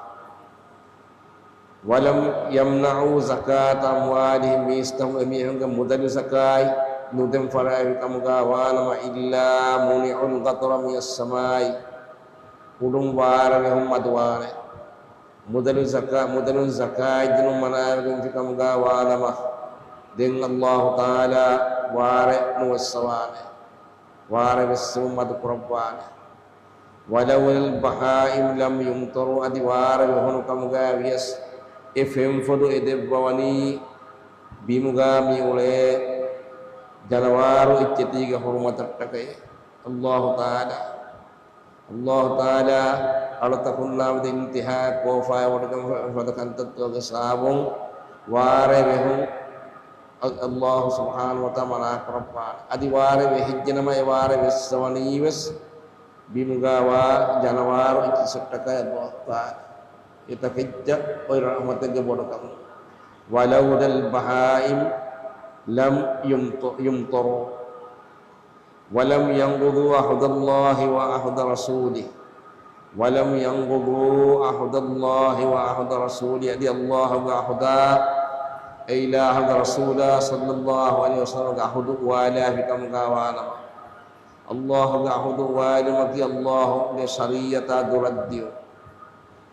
وَلَمْ يَمْنَعُوا زَكَاةَ أَمْوَالِهِمْ، މީސްތަކުން އެމީހުންގެ މުދަލު ޒަކާތް ނުދެން ފަށާފި ކަމުގާ ވާނަމަ، إِلَّا مُنِعُوا الْقَطْرَ مِنَ السَّمَاءِ، ކުޑުން ވާރެ ވެހުން މަދުވާނެ. މުދަލު ޒަކާ، މުދަލުން ޒަކާތް ދިނުން މަނާވެގެންފި ކަމުގާ ވާނަމަ، ދެން ﷲ ތަޢާލާ ވާރެ ނުވެއްސަވާނެ. ވާރެ ވެއްސެވުން މަދު ކުރައްވާނެ. وَلَوْلَا الْبَهَائِمُ لَمْ يُمْطَرُوا، އަދި ވާރެ ވެހުނު ކަމުގާ ވިޔަސް، އެ ފެންފޮދު އެ ދެއްވަވަނީ ބިމުގާ މި އުޅޭ ޖަނަވާރު އެއްޗެތީގެ ޙުރުމަތަށްޓަކައި. ﷲ ތަޢާލާ، ﷲ ތަޢާލާ އަޅުތަކުންނާ މެދު އިންތިހާ ކޯފާވެވޮޑިގެން ފަދަ ކަންތައްތަކުގެ ސަބަބުން ވާރެ ވެހުން ﷲ ސުބްޙާނަހޫ ވަތަޢާލާ މަނާ ކުރައްވާނެ. އަދި ވާރެ ވެހިއްޖެނަމަ، އެ ވާރެ ވެއްސަވަނީވެސް ބިމުގާވާ ޖަނަވާރު އެއްޗިއްސަށްޓަކައި ﷲ ތަޢާލާ. އެތަކެއްޗަށް އޮތް ރަޙްމަތެއްގެ ބޮޑުކަމުން. وَلَوْلَا الْبَهَائِمُ لَمْ يُمْطَ-، يُمْطَرُوا. وَلَمْ يَنْقُضُوا عَهْدَ اللَّهِ وَعَهْدَ رَسُولِهِ. وَلَمْ يَنْقُضُوا عَهْدَ اللَّهِ وَعَهْدَ رَسُولِهِ. އަދި ﷲގެ ޢަހުދާ، އެ އިލާހުގެ ރަސޫލާ ޞައްލަﷲު ޢަލައިހި ވަސައްލަމަގެ ޢަހުދު އުވާލާފި ކަމުގާ ވާނަމަ، ﷲގެ ޢަހުދު އުވާލުމަކީ ﷲގެ ޝަރީޢަތާ ދުރަށްދިޔުން.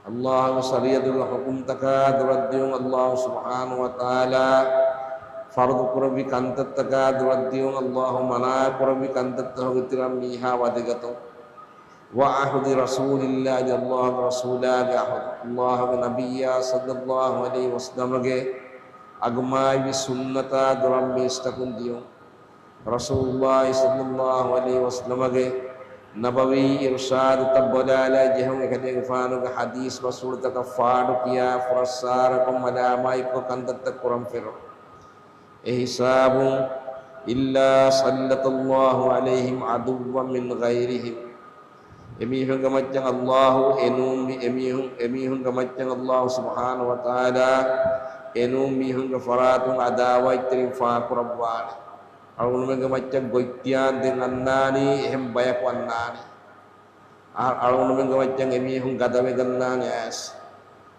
ﷲގެ ޝަރީޢަތުގެ ޙުކުމްތަކާ ދުރަށްދިޔުން، ﷲ ސުބްޙާނަހޫ ވަތަޢާލާ ފަރުޟު ކުރެއްވި ކަންތައްތަކާ ދުރަށްދިޔުން، ﷲ މަނާ ކުރެއްވި ކަންތައްތަކުގެ ތެރެއިން މީހާ ވަދެގަތުން. وَعَهْدِ رَسُولِ اللَّهِ، ﷲގެ ރަސޫލާގެ ޢަހުދު، ﷲގެ ނަބިއްޔާ ޞައްލަﷲު ޢަލައިހި ވަސައްލަމަގެ އަގުމާވި ސުންނަތާ ދުރަށް މީސްތަކުން ދިޔުން. ރަސޫލުﷲ ޞައްލަﷲު ޢަލައިހި ވަސައްލަމަގެ ނަބަވީ އިރުޝާދުތައް ބަލާލާ ޖެހުން، އެކަލޭގެފާނުގެ ޙަދީޘް މަސްހޫރުތަކަށް ފާޑުކިޔާ ފުރައްސާރަކޮށް މަލާމާތްކޮށް ކަންތައްތައް ކުރަން ފެށުން. އެ ހިސާބުން، إِلَّا سَلَّطَ اللَّهُ عَلَيْهِمْ عَدُوًّا مِنْ غَيْرِهِمْ. އެމީހުންގެ މައްޗަށް ﷲ އެނޫން މި-، އެމީހުން، އެމީހުންގެ މައްޗަށް ﷲ ސުބްޙާނަހޫ ވަތަޢާލާ އެނޫން މީހުންގެ ފަރާތުން ޢަދާވާތްތެރިން ފާކުރައްވާނެ. އަޅުގަނޑުމެންގެ މައްޗަށް ގޮތްތިޔާން ދެން އަންނާނީ އެހެން ބަޔަކު އަންނާނެ. އަ-، އަޅުގަނޑުމެންގެ މައްޗަށް އެމީހުން ގަދަވެގަންނާނެ އައިސް.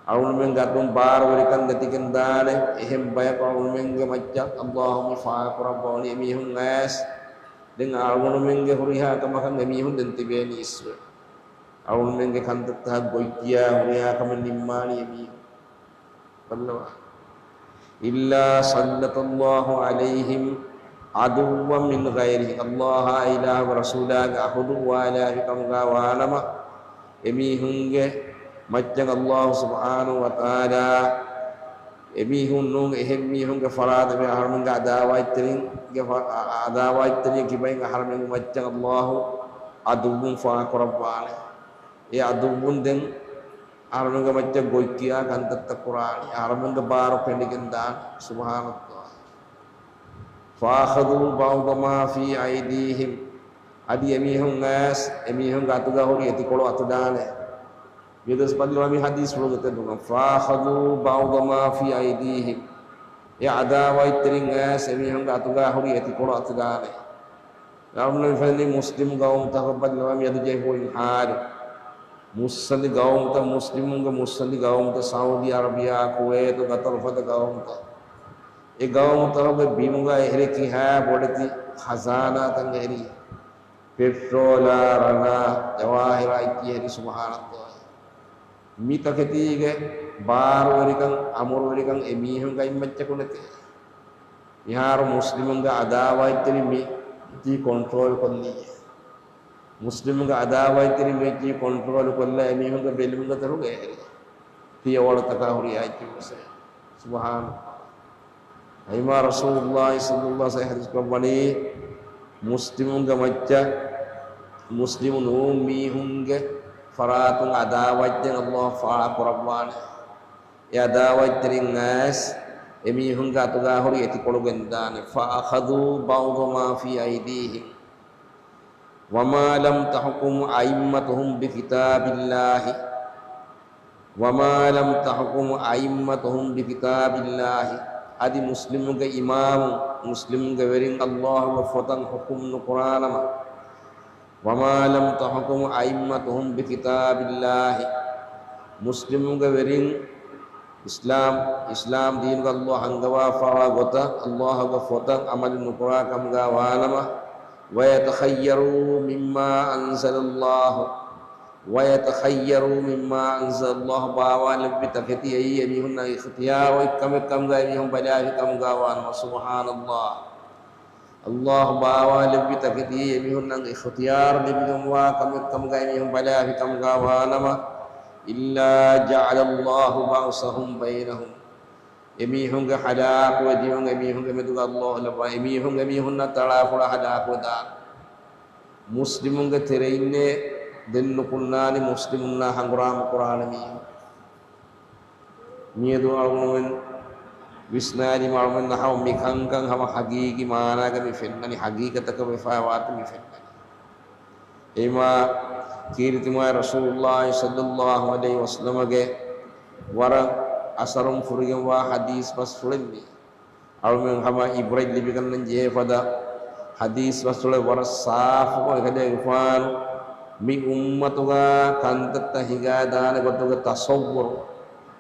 އަޅުގަނޑުމެންގެ އަތުން ބާރުވެރިކަން ނެތިގެން ދާނެ އެހެން ބަޔަކު އަޅުގަނޑުމެންގެ މައްޗަށް ﷲ މި ފާކުރައްވަވަނީ އެމީހުން އައިސް. ދެން އަޅުގަނޑުމެންގެ ހުރިހާ ކަމަކަށް އެމީހުން ދެން ތިބޭނީ އިސްވެ. އަޅުގަނޑުމެންގެ ކަންތައްތައް ގޮތްކިޔާ ހުރިހާ ކަމެއް ނިންމާނީ އެމީހުން. ބައްލަވާ. إِلَّا سَلَّطَ اللَّهُ عَلَيْهِمْ عَدُوًّا مِنْ غَيْرِهِمْ. ﷲ އާ އިލާހުގެ ރަސޫލާގެ ޢަހުދު އުވާލާފި ކަމުގާ ވާނަމަ، އެމީހުންގެ މައްޗަށް ﷲ ސުބްޙާނަހޫ ވަތަޢާލާ އެމީހުން ނޫން އެހެން މީހުންގެ ފަރާތަށް އަހަރުމެންގެ ޢަދާވާތްތެރިންގެ ފަ-، އަ-، އަ-، ޢަދާވާތްތެރިން ކިބައިން އަހަރުމެންގެ މައްޗަށް ﷲ ޢަދުއްވުން ފާކުރައްވާނެ. އެ ޢަދުއްވުން ދެން އަހަރުމެންގެ މައްޗަށް ގޮތްކިޔާ ކަންތައްތައް ކުރާނީ. އަހަރުމެންގެ ބާރު ފެނިގެން ދާނީ. ސުބްޙާނަﷲ. فَأَخَذُوا بَعْضَ مَا فِي أَيْدِيهِمْ. އަދި އެމީހުން އައިސް، އެމީހުންގެ އަތުގަ ހުރި އެތިކޮޅު އަތުދާނެ. ވިދަސް ބަލިވާ މި ޙަދީޘްފުޅުގެ ތެދުމަ. فَأَخَذُوا بَعْضَ مَا فِي أَيْدِيهِمْ. އެ ޢަދާވާތްތެރިން އައިސް، އެމީހުންގެ އަތުގަ ހުރި އެތިކޮޅު އަތުދާނެ. އަޅުގަނޑު މިފެންނަނީ މުސްލިމް ގައުމުތަކަށް ބައްލަވާ މިއަދު ޖެހިފައި ހާލު. މުއްސަނދި ގައުމުތައް، މުސްލިމުންގެ މުއްސަނދި ގައުމުތައް، ސައުދީ އަރަބިޔާ، ކުވައިތު، ގަތަރު ފަދަ ގައުމުތައް. އެ ގައުމުތަކުގެ ބިމުގަ އެހެރީ ކިހާ ބޮޑެތި ޚަޒާނާތައް އެހެރީ. ޕެޓްރޯލާ، ރަނާ، ޖަވާހިރާ އެއްޗިހި އެހެރީ، ސުބްޙާނައްލާހް. މި ތަކެތީގެ ބާރުވެރިކަން، އަމުރުވެރިކަން އެމީހުންގައި މައްޗަކު ނެތޭ. މިހާރު މުސްލިމުންގެ އަދާވަތްތެރިން މި އެއްޗިހި ކޮންޓްރޯލް ކޮށްލީ. މުސްލިމުންގެ އަދާވަތްތެރިން މި އެއްޗިހި ކޮންޓްރޯލް ކޮށްލާ އެމީހުންގެ ބެލުމުގެ ދޮރުގަ އެހެރީ. ފިޔަވަޅުތަކާ ހުރިހާ އެއްޗެއް ވެސް. ސުބްޙާނައްލާހް. އައިމާ ރަސޫލުއްލާހި ޞައްލައްލާހު ޢަލައިހި ވަސައްލަމަ ޙަދީޘް ކުރައްވަނީ، މުސްލިމުންގެ މައްޗަށް މުސްލިމު ނޫން މީހުންގެ ފަރާތުން އަދާވަތްތެރިން އައްލާހު ފާޅާ ކުރައްވާނެ. އެ އަދާވަތްތެރިން އައިސް އެމީހުންގެ އަތުގާ ހުރި އެތިކޮޅު ގެންދާނެ. فأخذوا بعض ما في أيديهم وما لم تحكم أئمتهم بكتاب الله، وما لم تحكم أئمتهم بكتاب الله. އަދި މުސްލިމުންގެ އިމާމުން، މުސްލިމުންގެ ވެރިން އައްލާހުގެ ފޮތަށް ޙުކުމް ނުކުރާނަމަ، وما لم تحكم أئمتهم بكتاب الله، މުސްލިމުންގެ ވެރިން އިސްލާމް، އިސްލާމް ދީނުގަ އައްލާހު އަންގަވާފައިވާ ގޮތަށް، އައްލާހުގެ ފޮތަށް ޢަމަލު ނުކުރާ ކަމުގަ ވާނަމަ، ويتخيروا مما أنزل الله، ويتخيروا مما أنزل الله، ބާވާލެއްވި ތަކެތި އެއީ އެމީހުންނަށް އިޚްތިޔާރު އޮތް ކަމެއް ކަމުގަ އެމީހުން ބަލާފި ކަމުގަ ވާނަމަ، ސުބްޙާނައްލާހް. އައްލާހު ބާވާލެއްވި ތަކެތީ އެމީހުންނަށް އިޚްތިޔާރު ލިބިގެންވާ ކަމެއް ކަމުގައި މީހުން ބަލާފި ކަމުގަ ވާނަމަ، إلا جعل الله بأسهم بينهم، އެމީހުންގެ ހަލާކުވެދިޔުން އެމީހުންގެ މެދުގަ އައްލާހު ލައްވާ، އެމީހުން އެމީހުންނަށް ތަޅާފޮޅާ ހަލާކުވެދާނެ. މުސްލިމުންގެ ތެރެއިންނޭ ދެން ނުކުންނާނީ މުސްލިމުންނާ ހަނގުރާމަ ކުރާނެ މީހުން. މިއަދު އަޅުގަނޑުމެން ވިސްނާލީމަ އަޅުގަނޑުމެންނަށް ހަމަ މިކަންކަން ހަމަ ހަގީގީ މާނާގަ މި ފެންނަނީ، ހަގީގަތަކަށް ވެފައިވާތީ މި ފެންނަނީ. އެއީމާ ކީރިތި މާތް ރަސޫލުއްލާހި ޞައްލައްލާހު ޢަލައިހި ވަސައްލަމަގެ ވަރަށް އަސަރުން ފުރިގެންވާ ޙަދީޘް ބަސްފުޅެއް މީ. އަޅުމެން ހަމަ ޢިބްރަތް ލިބިގަންނަން ޖެހޭ ފަދަ ޙަދީޘް ބަސްފުޅެއް ވަރަށް ސާފުކޮށް އެކަލޭގެފާނު މި އުއްމަތުގަ ކަންތައްތައް ހިނގާދާނެ ގޮތުގެ ތަޞައްވުރު،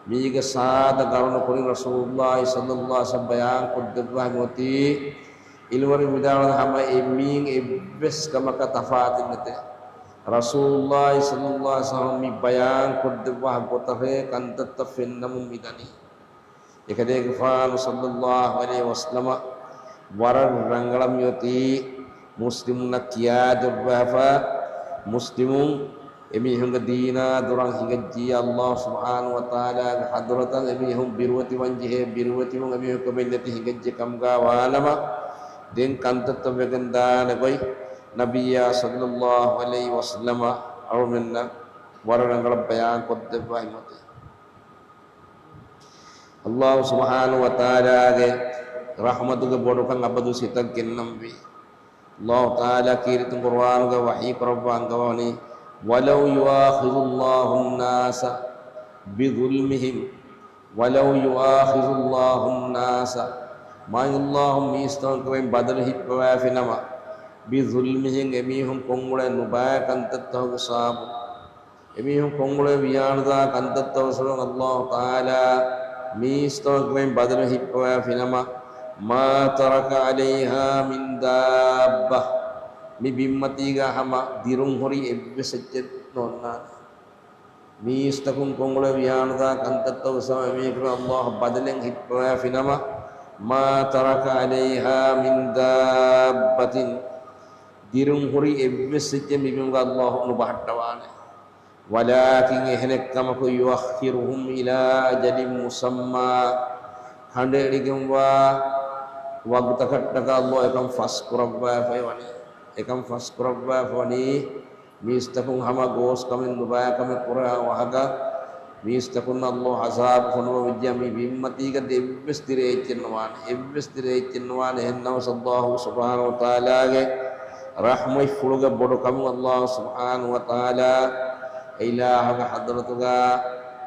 މީގެ ސާދަ ގަރުނު ކުރިން ރަސޫލުއްލާހި ޞައްލައްލާހު ޢަލައިހި ވަސައްލަމަ ބަޔާން ކޮށްދެއްވާ އޮތީ، ޢިލްމުވެރިން ވިދާޅުވަނީ ހަމަ އެމީން އެއްވެސް ކަމަކަށް ތަފާތެއް ނެތޭ. ރަސޫލުއްލާހި ޞައްލައްލާހު ޢަލައިހި ވަސައްލަމަ މި ބަޔާން ކޮށްދެއްވާ ގޮތަށޭ ކަންތައްތައް ފެންނަމުން މިދަނީ. އެކަލޭގެފާނު ޞައްލައްލާހު ޢަލައިހި ވަސައްލަމަ ވަރަށް ރަނގަޅަށް މިއޮތީ މުސްލިމުންނަށް ކިޔާދެއްވާފަ، މުސްލިމުން އެމީހުންގެ ދީނާ ދުރަށް ހިނގައްޖިއްޔާ އައްލާހު ސުބްޙާނަހު ވަތަޢާލާގެ ޙަޟްރަތަށް އެމީހުން ބިރުވެތިވަން ޖެހޭ ބިރުވެތިވުން އެމީހުން ކަމެއް ނެތި ހިނގައްޖެ ކަމުގަ ވާނަމަ، ދެން ކަންތައްތައް ވެގެންދާނެ ގޮތް ނަބިއްޔާ ޞައްލައްލާހު ޢަލައިހި ވަސައްލަމަ އަޅުމެންނަށް ވަރަށް ރަނގަޅަށް ބަޔާން ކޮށްދެއްވާ ހިމަތެއް. އައްލާހު ސުބްޙާނަހު ވަތަޢާލާގެ ރަޙްމަތުގެ ބޮޑުކަން އަބަދު ސިތަށް ގެންނަންވީ. އައްލާހު ތަޢާލާ ކީރިތި ޤުރުއާނުގަ ވަޙީ ކުރައްވާ އަންގަވަނީ، وَلَوْ يُؤَاخِذُ اللَّهُ النَّاسَ بِظُلْمِهِمْ، وَلَوْ يُؤَاخِذُ اللَّهُ النَّاسَ، މާތް އައްލާހު މީސްތަކުން ބަދަލު ހިއްޕަވާފިނަމަ، بِظُلْمِهِمْ، އެމީހުން ކޮށްއުޅޭ ނުބައި ކަންތައްތަކުގެ ސަބަބުން. އެމީހުން ކޮށްއުޅޭ ވިޔާނުދާ ކަންތައްތަކުގެ ސަބަބުން އައްލާހު ތަޢާލާ މީސްތަކުން ބަދަލު ހިއްޕަވާފިނަމަ، مَا تَرَكَ عَلَيْهَا مِنْ دَابَّةٍ، މި ބިންމަތީގަ ހަމަ ދިރުން ހުރި އެއްވެސް އެއްޗެއް ނޯންނާނެ. މީސްތަކުން ކޮށްއުޅޭ ވިޔާނުދާ ކަންތައްތަކުގެ ސަބަބުން އެމީހުން އައްލާހު ބަދަލެއް ހިއްޕަވާފިނަމަ، مَا تَرَكَ عَلَيْهَا مِنْ دَابَّةٍ، ދިރުން ހުރި އެއްވެސް އެއްޗެއް މި ބިމުގަ އައްލާހު ނުބަހައްޓަވާނެ. وَلَٰكِنْ، އެހެނެއްކަމަކު، يُؤَخِّرُهُمْ إِلَىٰ أَجَلٍ مُّسَمًّى، ކަނޑައެޅިގެންވާ ވަގުތަކަށްޓަކާ އައްލާހު އެކަން ފަސްކުރައްވާފައިވަނީ. އެކަން ފަސްކުރައްވާފައިވަނީ، މީސްތަކުން ހަމަ ގޯސް ކަމެއް ނުބައި ކަމެއް ކުރާ ވާހަކަ، މީސްތަކުންނަށް އައްލާހު ޢަޒާބު ފޮނުވަވިއްޖެ، މި ބިންމަތީގަ އެއްވެސް ދިރޭ އެއްޗެއް ނުވާނެ، އެއްވެސް ދިރޭ އެއްޗެއް ނުވާނެ. އެހެންނަމަވެސް އައްލާހު ސުބްޙާނަހު ވަތަޢާލާގެ ރަޙްމަތްފުޅުގެ ބޮޑުކަމުން އައްލާހު ސުބްޙާނަހު ވަތަޢާލާ އެ އިލާހުގެ ޙަޟްރަތުގަ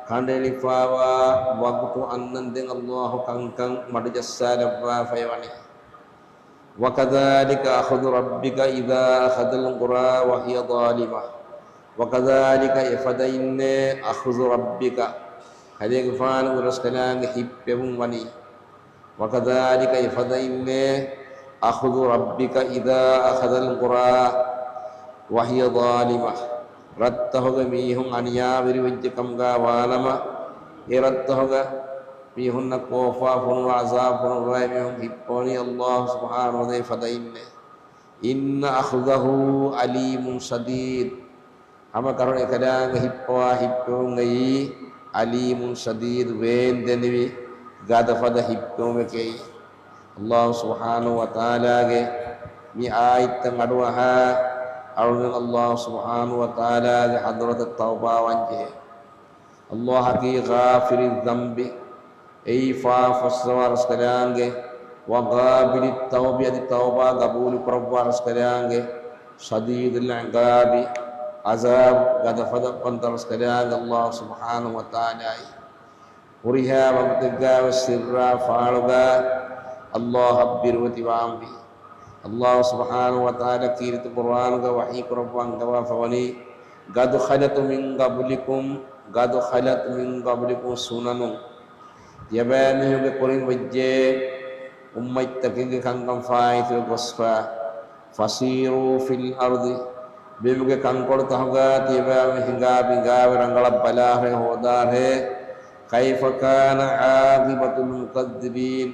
ކަނޑައެޅިފައިވާ ވަގުތު އަންނަންދެން އައްލާހު ކަންކަން މަޑުޖައްސާލައްވާފައިވަނީ. وكذلك أخذ ربك إذا أخذ القرى وهي ظالمة. وكذلك، އެފަދައިންނޭ، أخذ ربك، ކަލޭގެފާނުގެ ރަސްކަލާނގެ ހިއްޕެވުން ވަނީ. وكذلك، އެފަދައިންނޭ، أخذ ربك إذا أخذ القرى وهي ظالمة. ރަށްތަހުގެ މީހުން އަނިޔާވެރިވެއްޖެ ކަމުގަ ވާނަމަ، އެ ރަށްތަހުގަ މީހުންނަށް ކޯފާ ފޮނުވާ، އަޒާބު ފޮނުވާ މީހުން ހިއްޕަވަނީ ﷲ ސުބްޙާނަހޫ ވަތަޢާލާގެ ފަދައިންނޭ. إن أخذه أليم شديد. ހަމަ ކަރުނަ އެކަލާނގެ ހިއްޕަވާ ހިއްޕެވުން އެއީ أليم شديد، ވޭންދެނިވި ގަދަފަދަ ހިއްޕެވުމެކޭ. ﷲ ސުބްޙާނަހޫ ވަތަޢާލާގެ މި އާޔަތްތައް އަޑުއަހާ، އަޅުގަނޑު ﷲ ސުބްޙާނަހޫ ވަތަޢާލާގެ ޙަޟްރަތަށް ތައުބާވާން ޖެހޭ. ﷲ އަކީ غافر الذنب، އެއީ ފާފަ ފައްސަވާ ރަސްކަލާނގެ، وقابل التوب، އަދި ތައުބާ ގަބޫލު ކުރައްވާ ރަސްކަލާނގެ، شديد العقاب، ޢަޒާބު ގަދަފަދަ ވަންތަ ރަސްކަލާނގެ ﷲ ސުބްޙާނަހޫ ވަތަޢާލާއި. ހުރިހާ ވަގުތެއްގައި ސިއްރާ ފާޅުގަ ﷲ އަށް ބިރުވެތިވާންވީ. ﷲ ސުބްޙާނަހޫ ވަތަޢާލާ ކީރިތި ޤުރްއާނުގަ ވަޙީ ކުރައްވާ އަންގަވާފަވަނީ، قد خلت من قبلكم، قد خلت من قبلكم سنن. ތިޔަބައިމީހުންގެ ކުރިން ވެއްޖެ އުއްމަތްތަކެއްގެ ކަންކަން ފާއިތުވެ ގޮސްފަ. فسيروا في الأرض، ބިމުގެ ކަންކޮޅުތަހުގަ ތިޔަބައިމީހުން ހިނގާ ބިނގާވެ ރަނގަޅަށް ބަލާހެ ހޯދާހެ. كيف كان عاقبة المكذبين،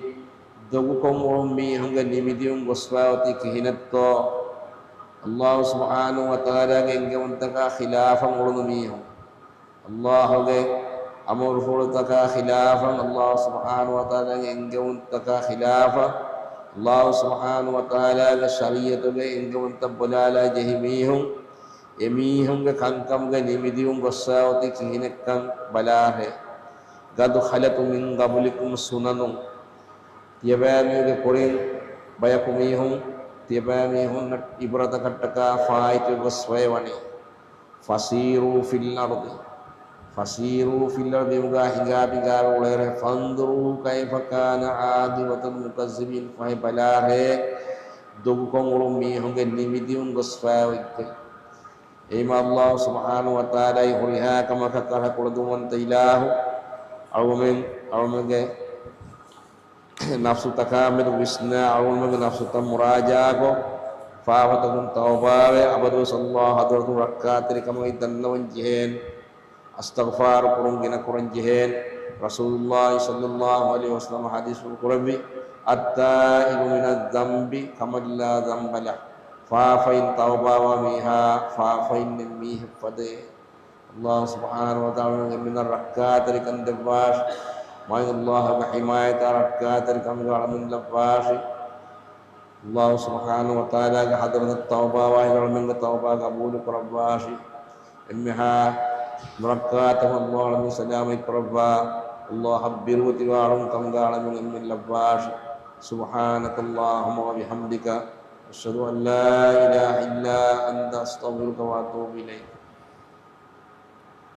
ދޮގުކޮށް އުޅުނު މީހުންގެ ނިމިދިޔުން ގޮސްފަ އޮތީ ކިހިނެއްތޯ؟ ﷲ ސުބްޙާނަހޫ ވަތަޢާލާގެ އެންގެވުންތަކާ ޚިލާފަށް އުޅުނު މީހުން. ﷲގެ އަމުރުފުޅުތަކާ ޚިލާފަށް، ﷲ ސުބްޙާނަހޫ ވަތަޢާލާގެ އެންގެވުންތަކާ ޚިލާފަށް، ﷲ ސުބްޙާނަހޫ ވަތަޢާލާގެ ޝަރީޢަތުގެ އެންގެވުންތައް ބޮލާލާ ޖެހި މީހުން، އެމީހުންގެ ކަންކަމުގެ ނިމިދިޔުން ގޮއްސަ އޮތީ ކިހިނެއްކަން ބަލާހެ. قد خلت من قبلكم سنن. ތިޔަބައިމީހުންގެ ކުރިން ބަޔަކު މީހުން، ތިޔަބައިމީހުންނަށް ޢިބްރަތަކަށްޓަކާ ފާއިތުވެ ގޮސްފައި ވަނީ. فسيروا في الأرض، فسيروا في الأرض، ބިމުގަ ހިނގާ ބިނގާވެ އުޅޭރޭ، فانظروا كيف كان عاقبة المكذبين، ފަހެ ބަލާހޭ ދޮގުކޮށް އުޅުނު މީހުންގެ ނިމިދިޔުން ގޮސްފައި އޮތްކަން. އެހެންވީމާ ﷲ ސުބްޙާނަހޫ ވަތަޢާލާ ހުރިހާ ކަމަކަށް ކަރަ ކުޅަދުންވަންތަ އިލާހު، އަޅުމެން، އަޅުމެންގެ ނަފްސުތަކާމެދު ވިސްނާ، އަޅުގަނޑުމެންގެ ނަފްސުތައް މުރާޖާކޮށް، ފާފަތަކުން ތައުބާވެ، އަބަދުވެސް ﷲ ޙަޟްރަތުން ރައްކާތެރިކަމަކީ ދަންނަވަން ޖެހޭނެ. އިސްތިޣްފާރު ކުރުން ގިނަ ކުރަން ޖެހޭނެ. ރަސޫލުﷲ ޞައްލަﷲ ޢަލައިހި ވަސައްލަމަ ޙަދީޘްފުޅު ކުރެއްވި، التائب من الذنب كمن لا ذنب له. ފާފައިން ތައުބާވާ މީހާ ފާފައިންނެއް މީހެއް ފަދައޭ. ﷲ ސުބްޙާނަހޫ ވަތަޢާލާ އެންމެންނަށް ރައްކާތެރިކަން ދެއްވާށި. މާތް ﷲގެ ޙިމާޔަތާ ރައްކާތެރިކަމުގެ އަޅަމެން ލައްވާށި. ﷲ ސުބްޙާނަހޫ ވަތަޢާލާގެ ޙަޟްރަތަށް ތައުބާވާ އަޅަމެންގެ ތައުބާ ގަބޫލު ކުރައްވާށި. އެންމެހާ ނުރައްކާތަކުން ﷲ އަޅަމެން ސަލާމަތް ކުރައްވާ. ﷲ އަށް ބިރުވެތިވާ އަޅުން ކަމުގަ އަޅަމެން އެންމެން ލައްވާށި. سبحانك اللهم وبحمدك، أشهد أن لا إله إلا أنت، أستغفرك وأتوب إليك.